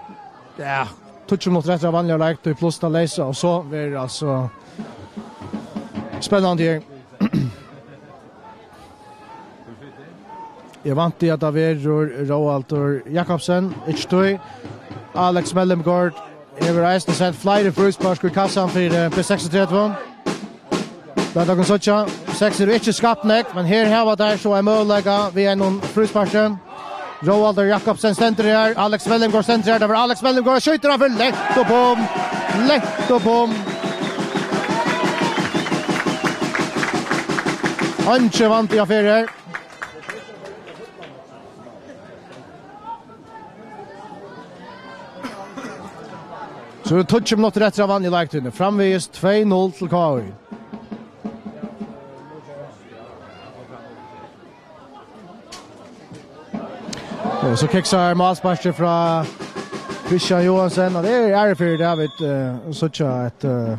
ja, tíggju minuttir eftir av vanligari leiktíð, pluss tað leysa, og so verður tað altso spennandi her. Eg vænti, at tað verður Róaldur Jakobsen, ikki tí. Alex Mellemgaard hevur eisini sent fleiri fríspark í kassan fyri B seksogtretivu. Lat okkum síggja. B seks eru ikki skapt nógv, men her hava teir so ein møguleika við einum frísparki. Róaldur Jakobsen stendur her, Alex Mellemgaard stendur her, tað var Alex Mellemgaard, skjýtur hann fyri langt upp um, langt upp um. Einki vandi á ferð her. So eru tíggju minuttir eftir av vanligu leiktíðini. Framvegis tvey null til K I. Og so kiksar málsparkið frá Christian Johansen, og tað er ærligt fyri David, eh, at síggja eitt, eh,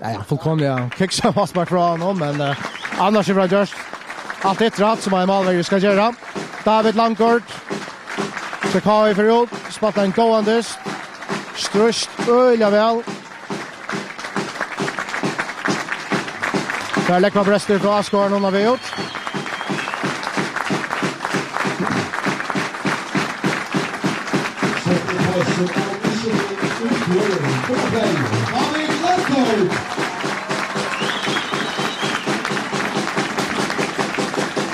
ja, ja, fullkomliga kiksað málspark frá honum, men, eh, annars er frá gjørt. Alt hitt rætt sum ein málverji skal gera. David Langgaard. Sær K I fer út. Spælt ein góðan dyst. Stríðst øgiliga væl. Tað er lógvabrestur frá áskoðarunum á veg út.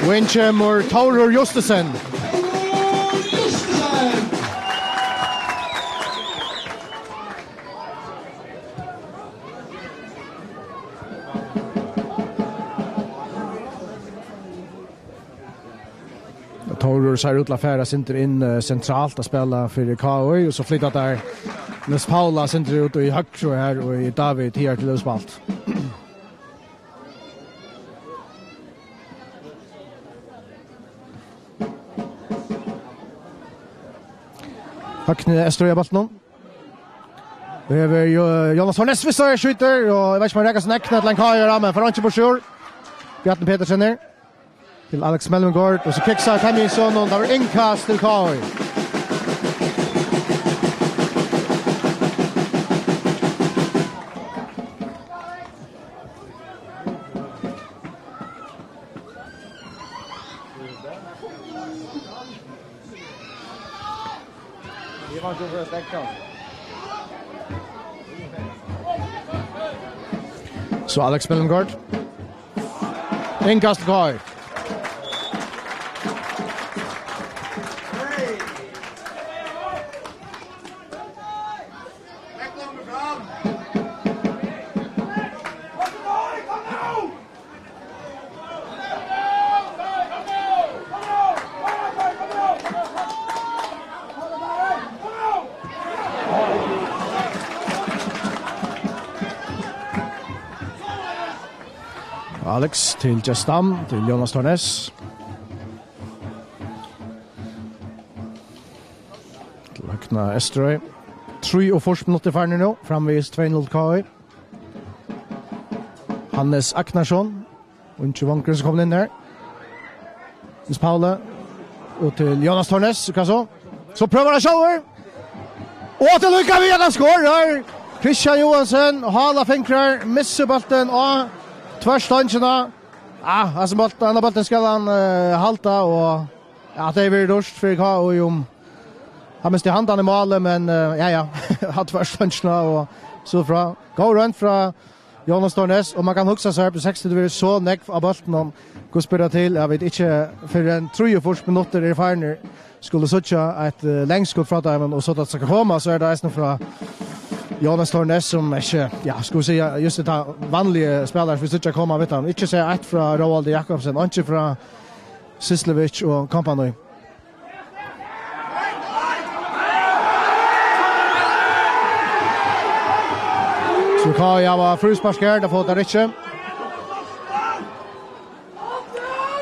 Og inn kemur Tórður Justussen. Tórður sær út til at fara eitt sindur inn, eh, sentralt at spæla fyri K I, og so flyta teir Niels Paula eitt sindur út í høgru her, og í David her til spælt. Høgni Eysturoy á bóltinum. Her er Jo-, Jonas Thornes, vissar, skjýtur, og eg veit ikki um hann rakar sín egna ella ein K I-ara, men fær einki burtur úr. Bjarni Petersen her. Til Alex Mellemgaard, og so kiksar Tommy Sonum, tað var innkast til K I. So Alex Mellemgaard. Innkast til K I. Alex til Gestam, til Jonas Thornes. Til Høgna Eysturoy. Trýogfýrs minuttir farnir nú, framvegis tvey null til K I. Hannes Agnarsson, ungi vangurin sum kom inn her. Niels Pauli, og til Jonas Thornes, hvat so? So prøvar hann sjálvur. Og til líka við at hann skorar. Kristian Johansen, hálar fingrar, missir bóltin og tvørstongina. Ah, hasin bóltin, hasin bóltin skal hann, eh, halda, og ja, tað er verið dýrt fyri K I, um hann misti handan í máli, men, eh, ja, ja, hann tvørstongina og so frá. Góð roynd frá Jonas Thornes, og man kann hugsa sær, B seksogtretivu verður so nógv á bóltinum, hvussu ber tað til, at vit ikki fyrr enn trýogfýrs minuttir eru farnir, skulu síggja eitt, eh, langskot frá teimum, og so tað skal koma, so er tað eisini frá Jonas Thornes, sum ikki, ja, skal vit siga, júst tað vanliga spælarar, vit síggja koma við teimum. Ikki sæð eitt frá Róaldi Jakobsen, og ikki frá Syslevic og kompani. So K I hava fríspark her, tað fáa teir ikki.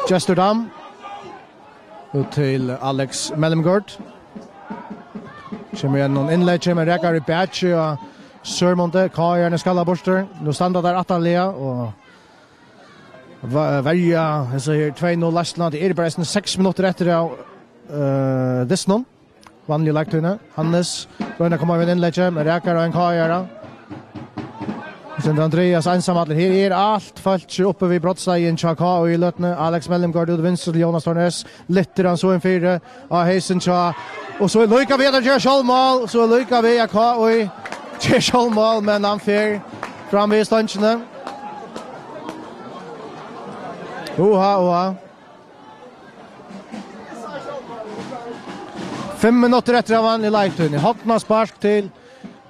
Gestur Dam. Út til Alex Mellemgaard. Kemur ígjøgnum innlegg, kemur rakari í bakið á Sørmundi. K I er skallað burtur. Nú standa teir aftarliga og ve-, verja hesa her tvey null leiðsluna. Tað eru bara eisini seks minuttir eftir av, eh, dystinum. Vanliga leiktíðini. Hannes roynir at koma við einum innleggi, men rakar á ein K I-ara. Sindri Andreas einsamallur. Her er alt fólkið uppi við brotsteigin hjá K I í løtuni. Alex Mellemgaard út vinstru til Jonas Thornes. Lyftir hann so inn fyri á heysin hjá. Og so er líka við at gera sjálvmál. So er líka við at K I ger sjálvmál, men hann fer fram við stongini. Uha, uha. Fimm minuttir eftir av vanliga leiktíðini. Hornaspark til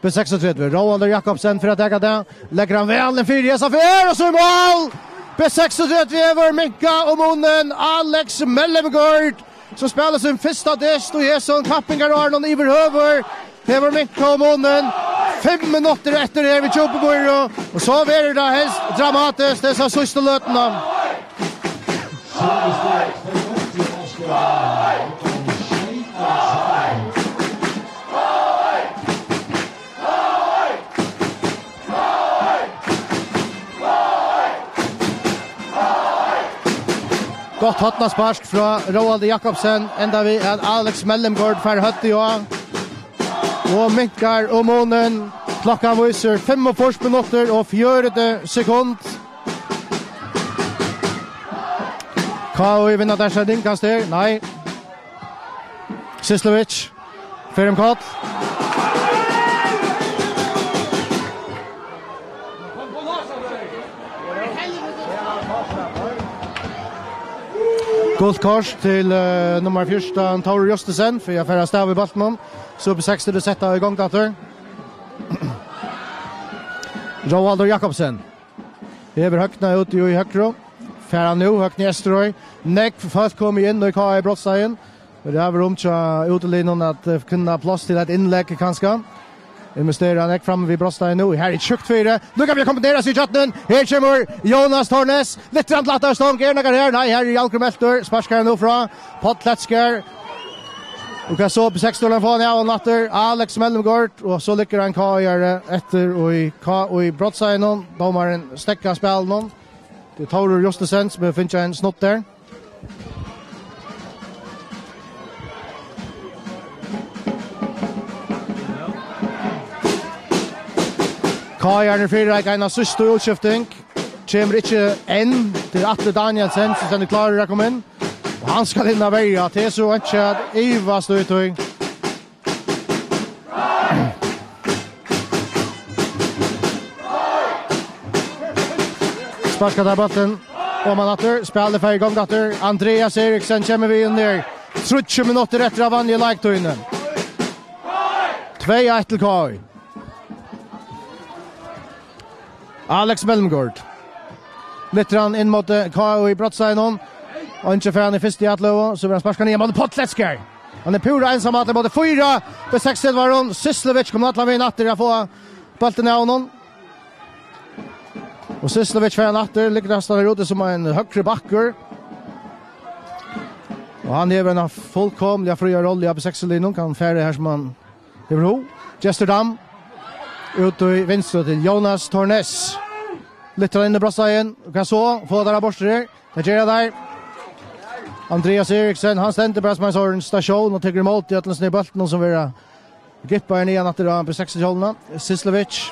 B seksogtretivu. Róaldur Jakobsen fer at taka tað. Leggur hann væl inn fyri hesa ferð, og so er mál! B seksogtretivu hevur minkað um munin. Alex Mellemgaard, sum spælir sín fyrsta dyst í hesum kappingarárinum yvirhøvur, hevur minkað um munin. Fimm minuttir eftir her við Djúpibýru, og so verður tað helst dramatiskt hesa síðstu løtuna. Gott hornaspark frá Róaldi Jakobsen, enda við at Alex Mellemgaard fær høvdið á og minkar um munin. Klokkan vísir fimmogfýrs minuttir og fjøruti sekund. K Í vinna der seg inn, kanst her? Nei. Syslovic fer um koll. Gult kort til, eh, nummar fjúrtan, Tórur Justesen, fyri at fara av stað við bóltinum. So upp í seks til sett í gongd aftur. Róaldur Jakobsen. Hevur høgna út í høgru. Fær hann nú, høgni eystur í. Nógv fólk komið inn í K Í brotsteigin. Og tað er um hjá útiliðnum at, eh, finna pláss til eitt innlegg, kanska. Investera nógv fram við brotsteigin nú. Her er tjúkt fyri. Nú kann vit kombinera seg í kjøtnin. Her kemur Jónas Tornes. Litt rann til aftara stong. Er nakar her? Nei, her er Jalgrim Eltur. Sparkar nú frá. Páll Kletskar. Og hvat so, upp í seks til, hann fær hann av og aftur. Alex Mellemgaard. Og so liggur ein K Í-ari eftir og í K Í brotsteiginum. Dómarin steðgar spælinum. Tað er Tórur Justesen sum hevur fingið ein snutt har. K Í-arnir fyrireika eina síðstu útskifting. Kemur ikki enn. Tað er Atli Danielsen sum stendur klárur at koma inn. Og hann skal inn at verja. Tað er so einki at ivast í tí. Sparkar tær bóltin oman aftur. Spælið fer í gongd aftur. Andreas Eriksen kemur við inn her. Tríggjar minuttir eftir av vanligu leiktíðini. Tvey eitt til K Í. Alex Mellemgaard. Lyftir hann inn móti K Í brotsteiginum. Og ikki fær hann í fyrstu atløgu, so verður hann sparkað niður móti Páll Kletskar. Hann er púra einsamallur móti fýra B seksogtretivu-arum. Syslovic kom allan vegin aftur at fáa bóltin av honum. Og Syslovic fær hann aftur, liggur næstan her úti sum ein høgri bakkur. Og hann hevur eina fullkomliga fría rollu á B seksogtretivu-liðnum, kann fara har sum hann hevur hug. Gestur Dam. Út í vinstru til Jónas Tornes. Lyftir hann inn í brotsteigin. Og hvat so? Fáa teir hann burtur her? Tað gera teir. Andreas Eriksen, hann stendur bara sum ein sovorðin stasjón og tekur ímóti øllum sínum bóltum sum verða gippaðir niðan aftur á B seksogtretivu-skjóluna. Syslovic.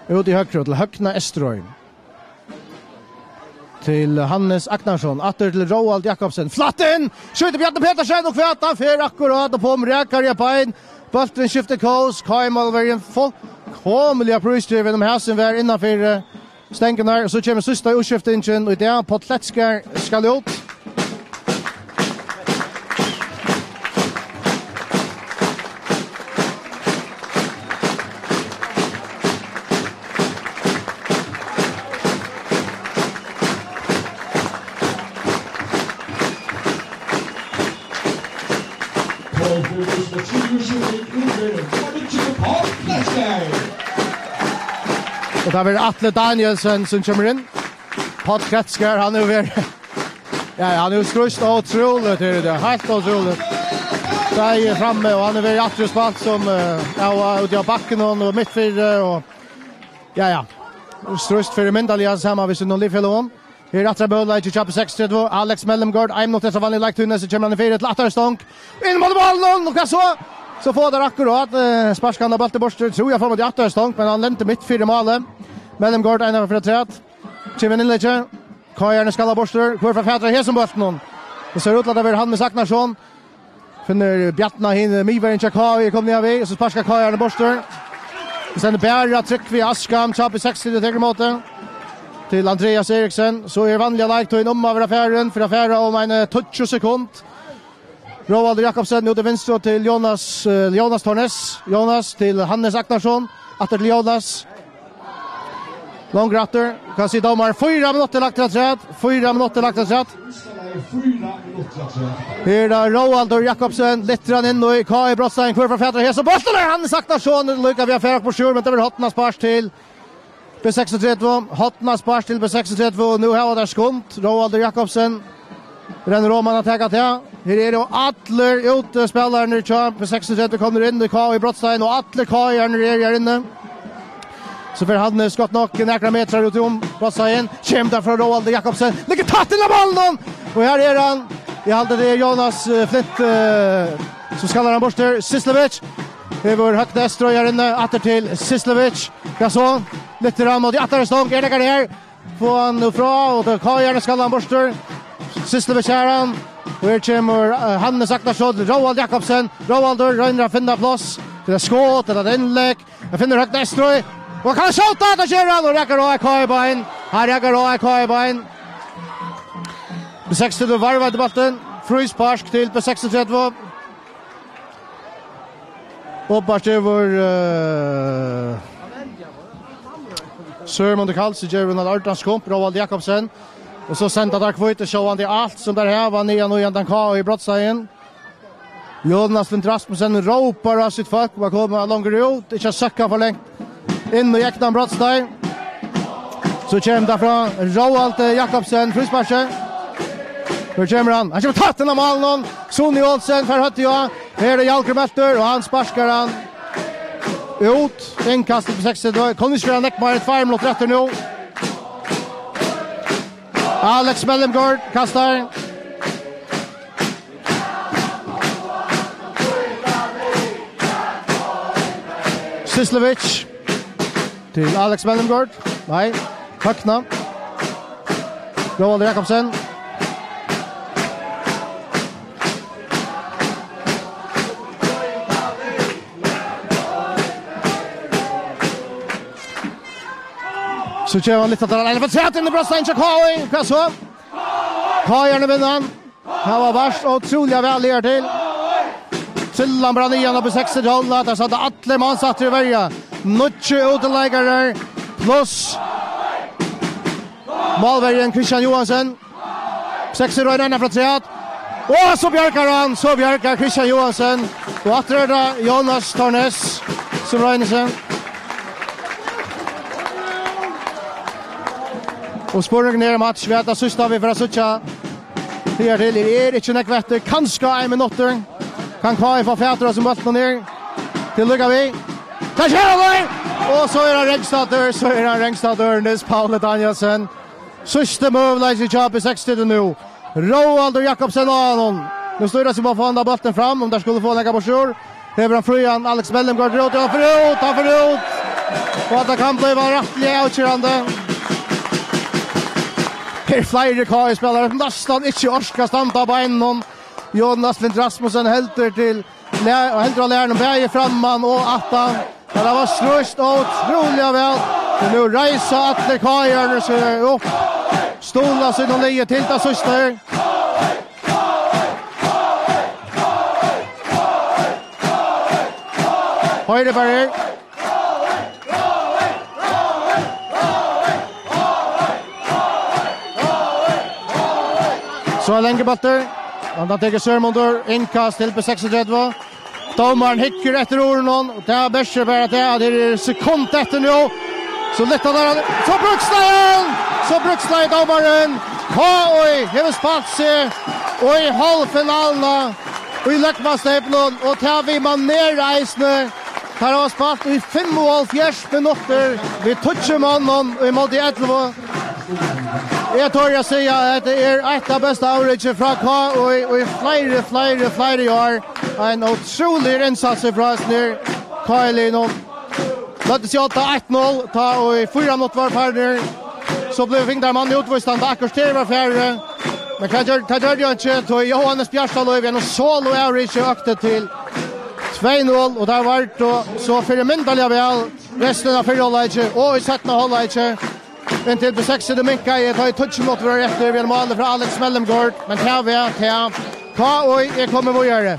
Út í høgru til Høgna Eysturøy. Til Hannes Agnarsson, aftur til Róald Jakobsen. Flatt inn! Skjýtur Bjarni Petersen og hvat, hann fer akkurát upp um rækari bein. Bólturin skiftir kós. K Í-málverjin fullkomiliga prísgivin um hasin var innanfyri, eh, stengurnar. So kemur síðsta útskiftingin í dag. Páll Kletskar skal út. Og tað verður Atli Danielsen, sum kemur inn. Páll Kletskar, hann hevur verið, ja, ja, hann hevur stríðst ótrúligt her í dag, heilt ótrúligt. Bæði frammi, og hann hevur verið aftur og spælt sum, eh, ja, og úti á bakkinum og mitt fyri, og, ja, ja. Stríðst fyri myndaliga sama við sínum liðfeløgum. Her er aftur ein møguleiki hjá B seksogtretivu. Alex Mellemgaard, ein minutt eftir av vanligu leiktíðini, so kemur hann í fyri til aftari stong. Inn móti málinum, og hvat so? So fáa teir akkurát, eh, sparkað hann av bóltin burtur. Trúði eg fór móti aftari stong, men hann lendi mitt fyri málið. Mellemgaard, ein fyri afturat. Kemur inn í leikið. K Í-arnir skalla burtur. Hvør fær fatur á hesum bóltinum? Tað sær út til at tað verður Hannes Agnarsson. Finnur Bjarna hin, eh, miðverjin hjá K Í er komin niðan við, so sparkar K Í-arnir burtur. Stendur bara Trygvi Askam, hjá B seksogtretivu, tekur ímóti. Til Andreas Eriksen, so er vanliga leiktíðin um at vera farin, fyri at fara um ein, eh, tíggju sekund. Róaldur Jakobsen út í vinstru til Jónas, eh, Jónas Tornes. Jónas til Hannes Agnarsson. Aftur til Jónas. Longur aftur. Hvat sigur dómarin? Fýra minuttir lagt afturat. Fýra minuttir lagt afturat. Her er Róaldur Jakobsen. Lyftir hann inn í K Í brotsteigin. Hvør fær fatur á hesum bóltin? Nei, Hannes Agnarsson líka við at fara upp á sjúr, men tað verður hornaspark til B seksogtretivu. Hornaspark til B seksogtretivu. Nú hava teir skund. Róaldur Jakobsen. Rennur oman at taka tað. Her eru allir úti, spælararnir hjá B seksogtretivu komnir inn í K Í brotsteigin, og allir K Í-arnir eru her inni. So fer Hannes gott nokk nakrar metrar út um brotsteigin. Kemur tað frá Róaldi Jakobsen. Liggur tætt inn á málinum. Og her er hann. Eg haldi, tað er Jonas, eh, Flint, eh, sum skallar hann burtur. Sislevic. Hevur høgt estrøy her inni. Aftur til Sislevic. Ja, so. Lyftir hann móti aftari stong. Er nakar her? Fáa hann nú frá, og tað er K J Arne skallar hann burtur. Sislevic er hann. Og her kemur, eh, Hannes Agnarsson, Róald Jakobsen. Róaldur roynir at finna pláss til eitt skot, ella eitt innlegg. Hann finnur høgt estrøy. Og hann kann skjóta, tað ger hann, og rakar á eitt K J-bein. Hann rakar á eitt K J-bein. B seksogtretivu varvar til bóltin. Fríspark til B seksogtretivu. Oppast gevur, eh, Sørmundur Karlsen gevur ein ordans skump, Róald Jakobsen. Og so senda teir hvítu sjálvandi alt sum teir hava niðan í handan K J í brotsteigin. Jonas Flint Rasmussen rópar á sítt fólk um at koma longur út, ikki at søkka for langt inn í egnan brotsteig. So kemur tað frá Róaldi Jakobsen, frísparki. Her kemur hann. Hann kemur tætt inn á málinum. Suni Olsen fær høvdið á. Her er Hjalgrím Melter, og hann sparkar hann út. Innkast til B seksogtretivu. Kunnu ikki vera nógv meir enn tveir minuttir eftir nú. Alex Mellemgaard kastar. Sislevic til Alex Mellemgaard. Nei, Høgna. Róald Jakobsen. So gevur hann lítla, tað er ein afturat inn í brotsteigin hjá K J. Hvat so? K J-arnir vinna hann. Hava vart ótrúliga væl her til. Trillan bara niðan upp í seksogtjúgu, tað standa allir mannsættir í verja. Níggju útileikarar pluss málverjin Kristian Johansen. Seks roynir hann frá afturat. Og so bjargar hann, so bjargar Kristian Johansen. Og aftur er tað Jonas Tornes sum roynir seg. Og spurningurin er um at vit tað síðsta vit fara at síggja. Higartil er ikki nógv eftir, kanska ein minuttur. Kann K J fáa fatur á sum bóltin er. Til líka við. Tað sker hann! Og so er hann rangstaddur, so er hann rangstaddur, Niels Pauli Danielsen. Síðsti møguleiki hjá B seksogtretivu nú. Róaldur Jakobsen á honum. Nú snýr tað seg um at fáa handa bóltin fram, um teir skulu fáa nakað burtur. Hevur hann frían, Alex Mellemgaard rót, og hann fer út, hann fer út. Og at tað kann blíva rættiliga avgerandi. Her fleiri K J-spælarar sum næstan ikki orka standa á beinunum. Jonas Flint Rasmussen heldur til lær-, og heldur á lærunum bæði framman og aftan. Men tað var stríðst ótrúliga væl. Men nú reisa allir K J-arnir seg upp. Stuðla sínum liði til tað síðsta her. Hoyri bara her. So ein langur bóltur. Hann tekur Sørmundur, innkast til B seksogtretivu. Dómarin hyggur eftir urðunum, og tað merkir bara tað at her er sekund eftir nú. So lyfta teir hann, so brúkslaði hann! So brúkslaði dómarin. K J hevur spælt seg í hálvfinaluna í løgmanssteypinum, og tað við maner eisini. Teir hava spælt í fimmoghálvfjerðs minuttir við tíggju monnum ímóti ellivu. Eg tori at siga at hetta er eitt av bestu avriki frá K J í, í fleiri, fleiri, fleiri ár. Ein ótrúligur innsats frá hesum her K J-liðnum. Løgdu seg á eitt null, tá og í fýra minuttir vóru farnir. So bleiv fingur mann útvístan, tá korter var farið. Men hvat gjør, hvat gjørdi hann ikki? Tá Jóhannes Bjartalív við einum solo-avriki økti til tvey null, og tað var tó so fyrimyndarliga væl restina av fyrra hálvleiki og í seinna hálvleiki. Inntil B seksogtretivu minkaði, tá ið tíggju minuttir vóru eftir, við einum máli frá Alex Mellemgaard. Men tað var tað. K J er komið víðari.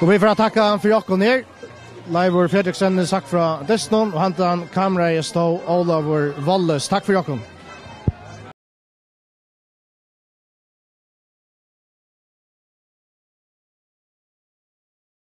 Og vit fara at takka fyri okkum her. Leivur Fredriksen er sagt frá dystinum, og handan kameraið stóð Ólavur Walles. Takk fyri okkum.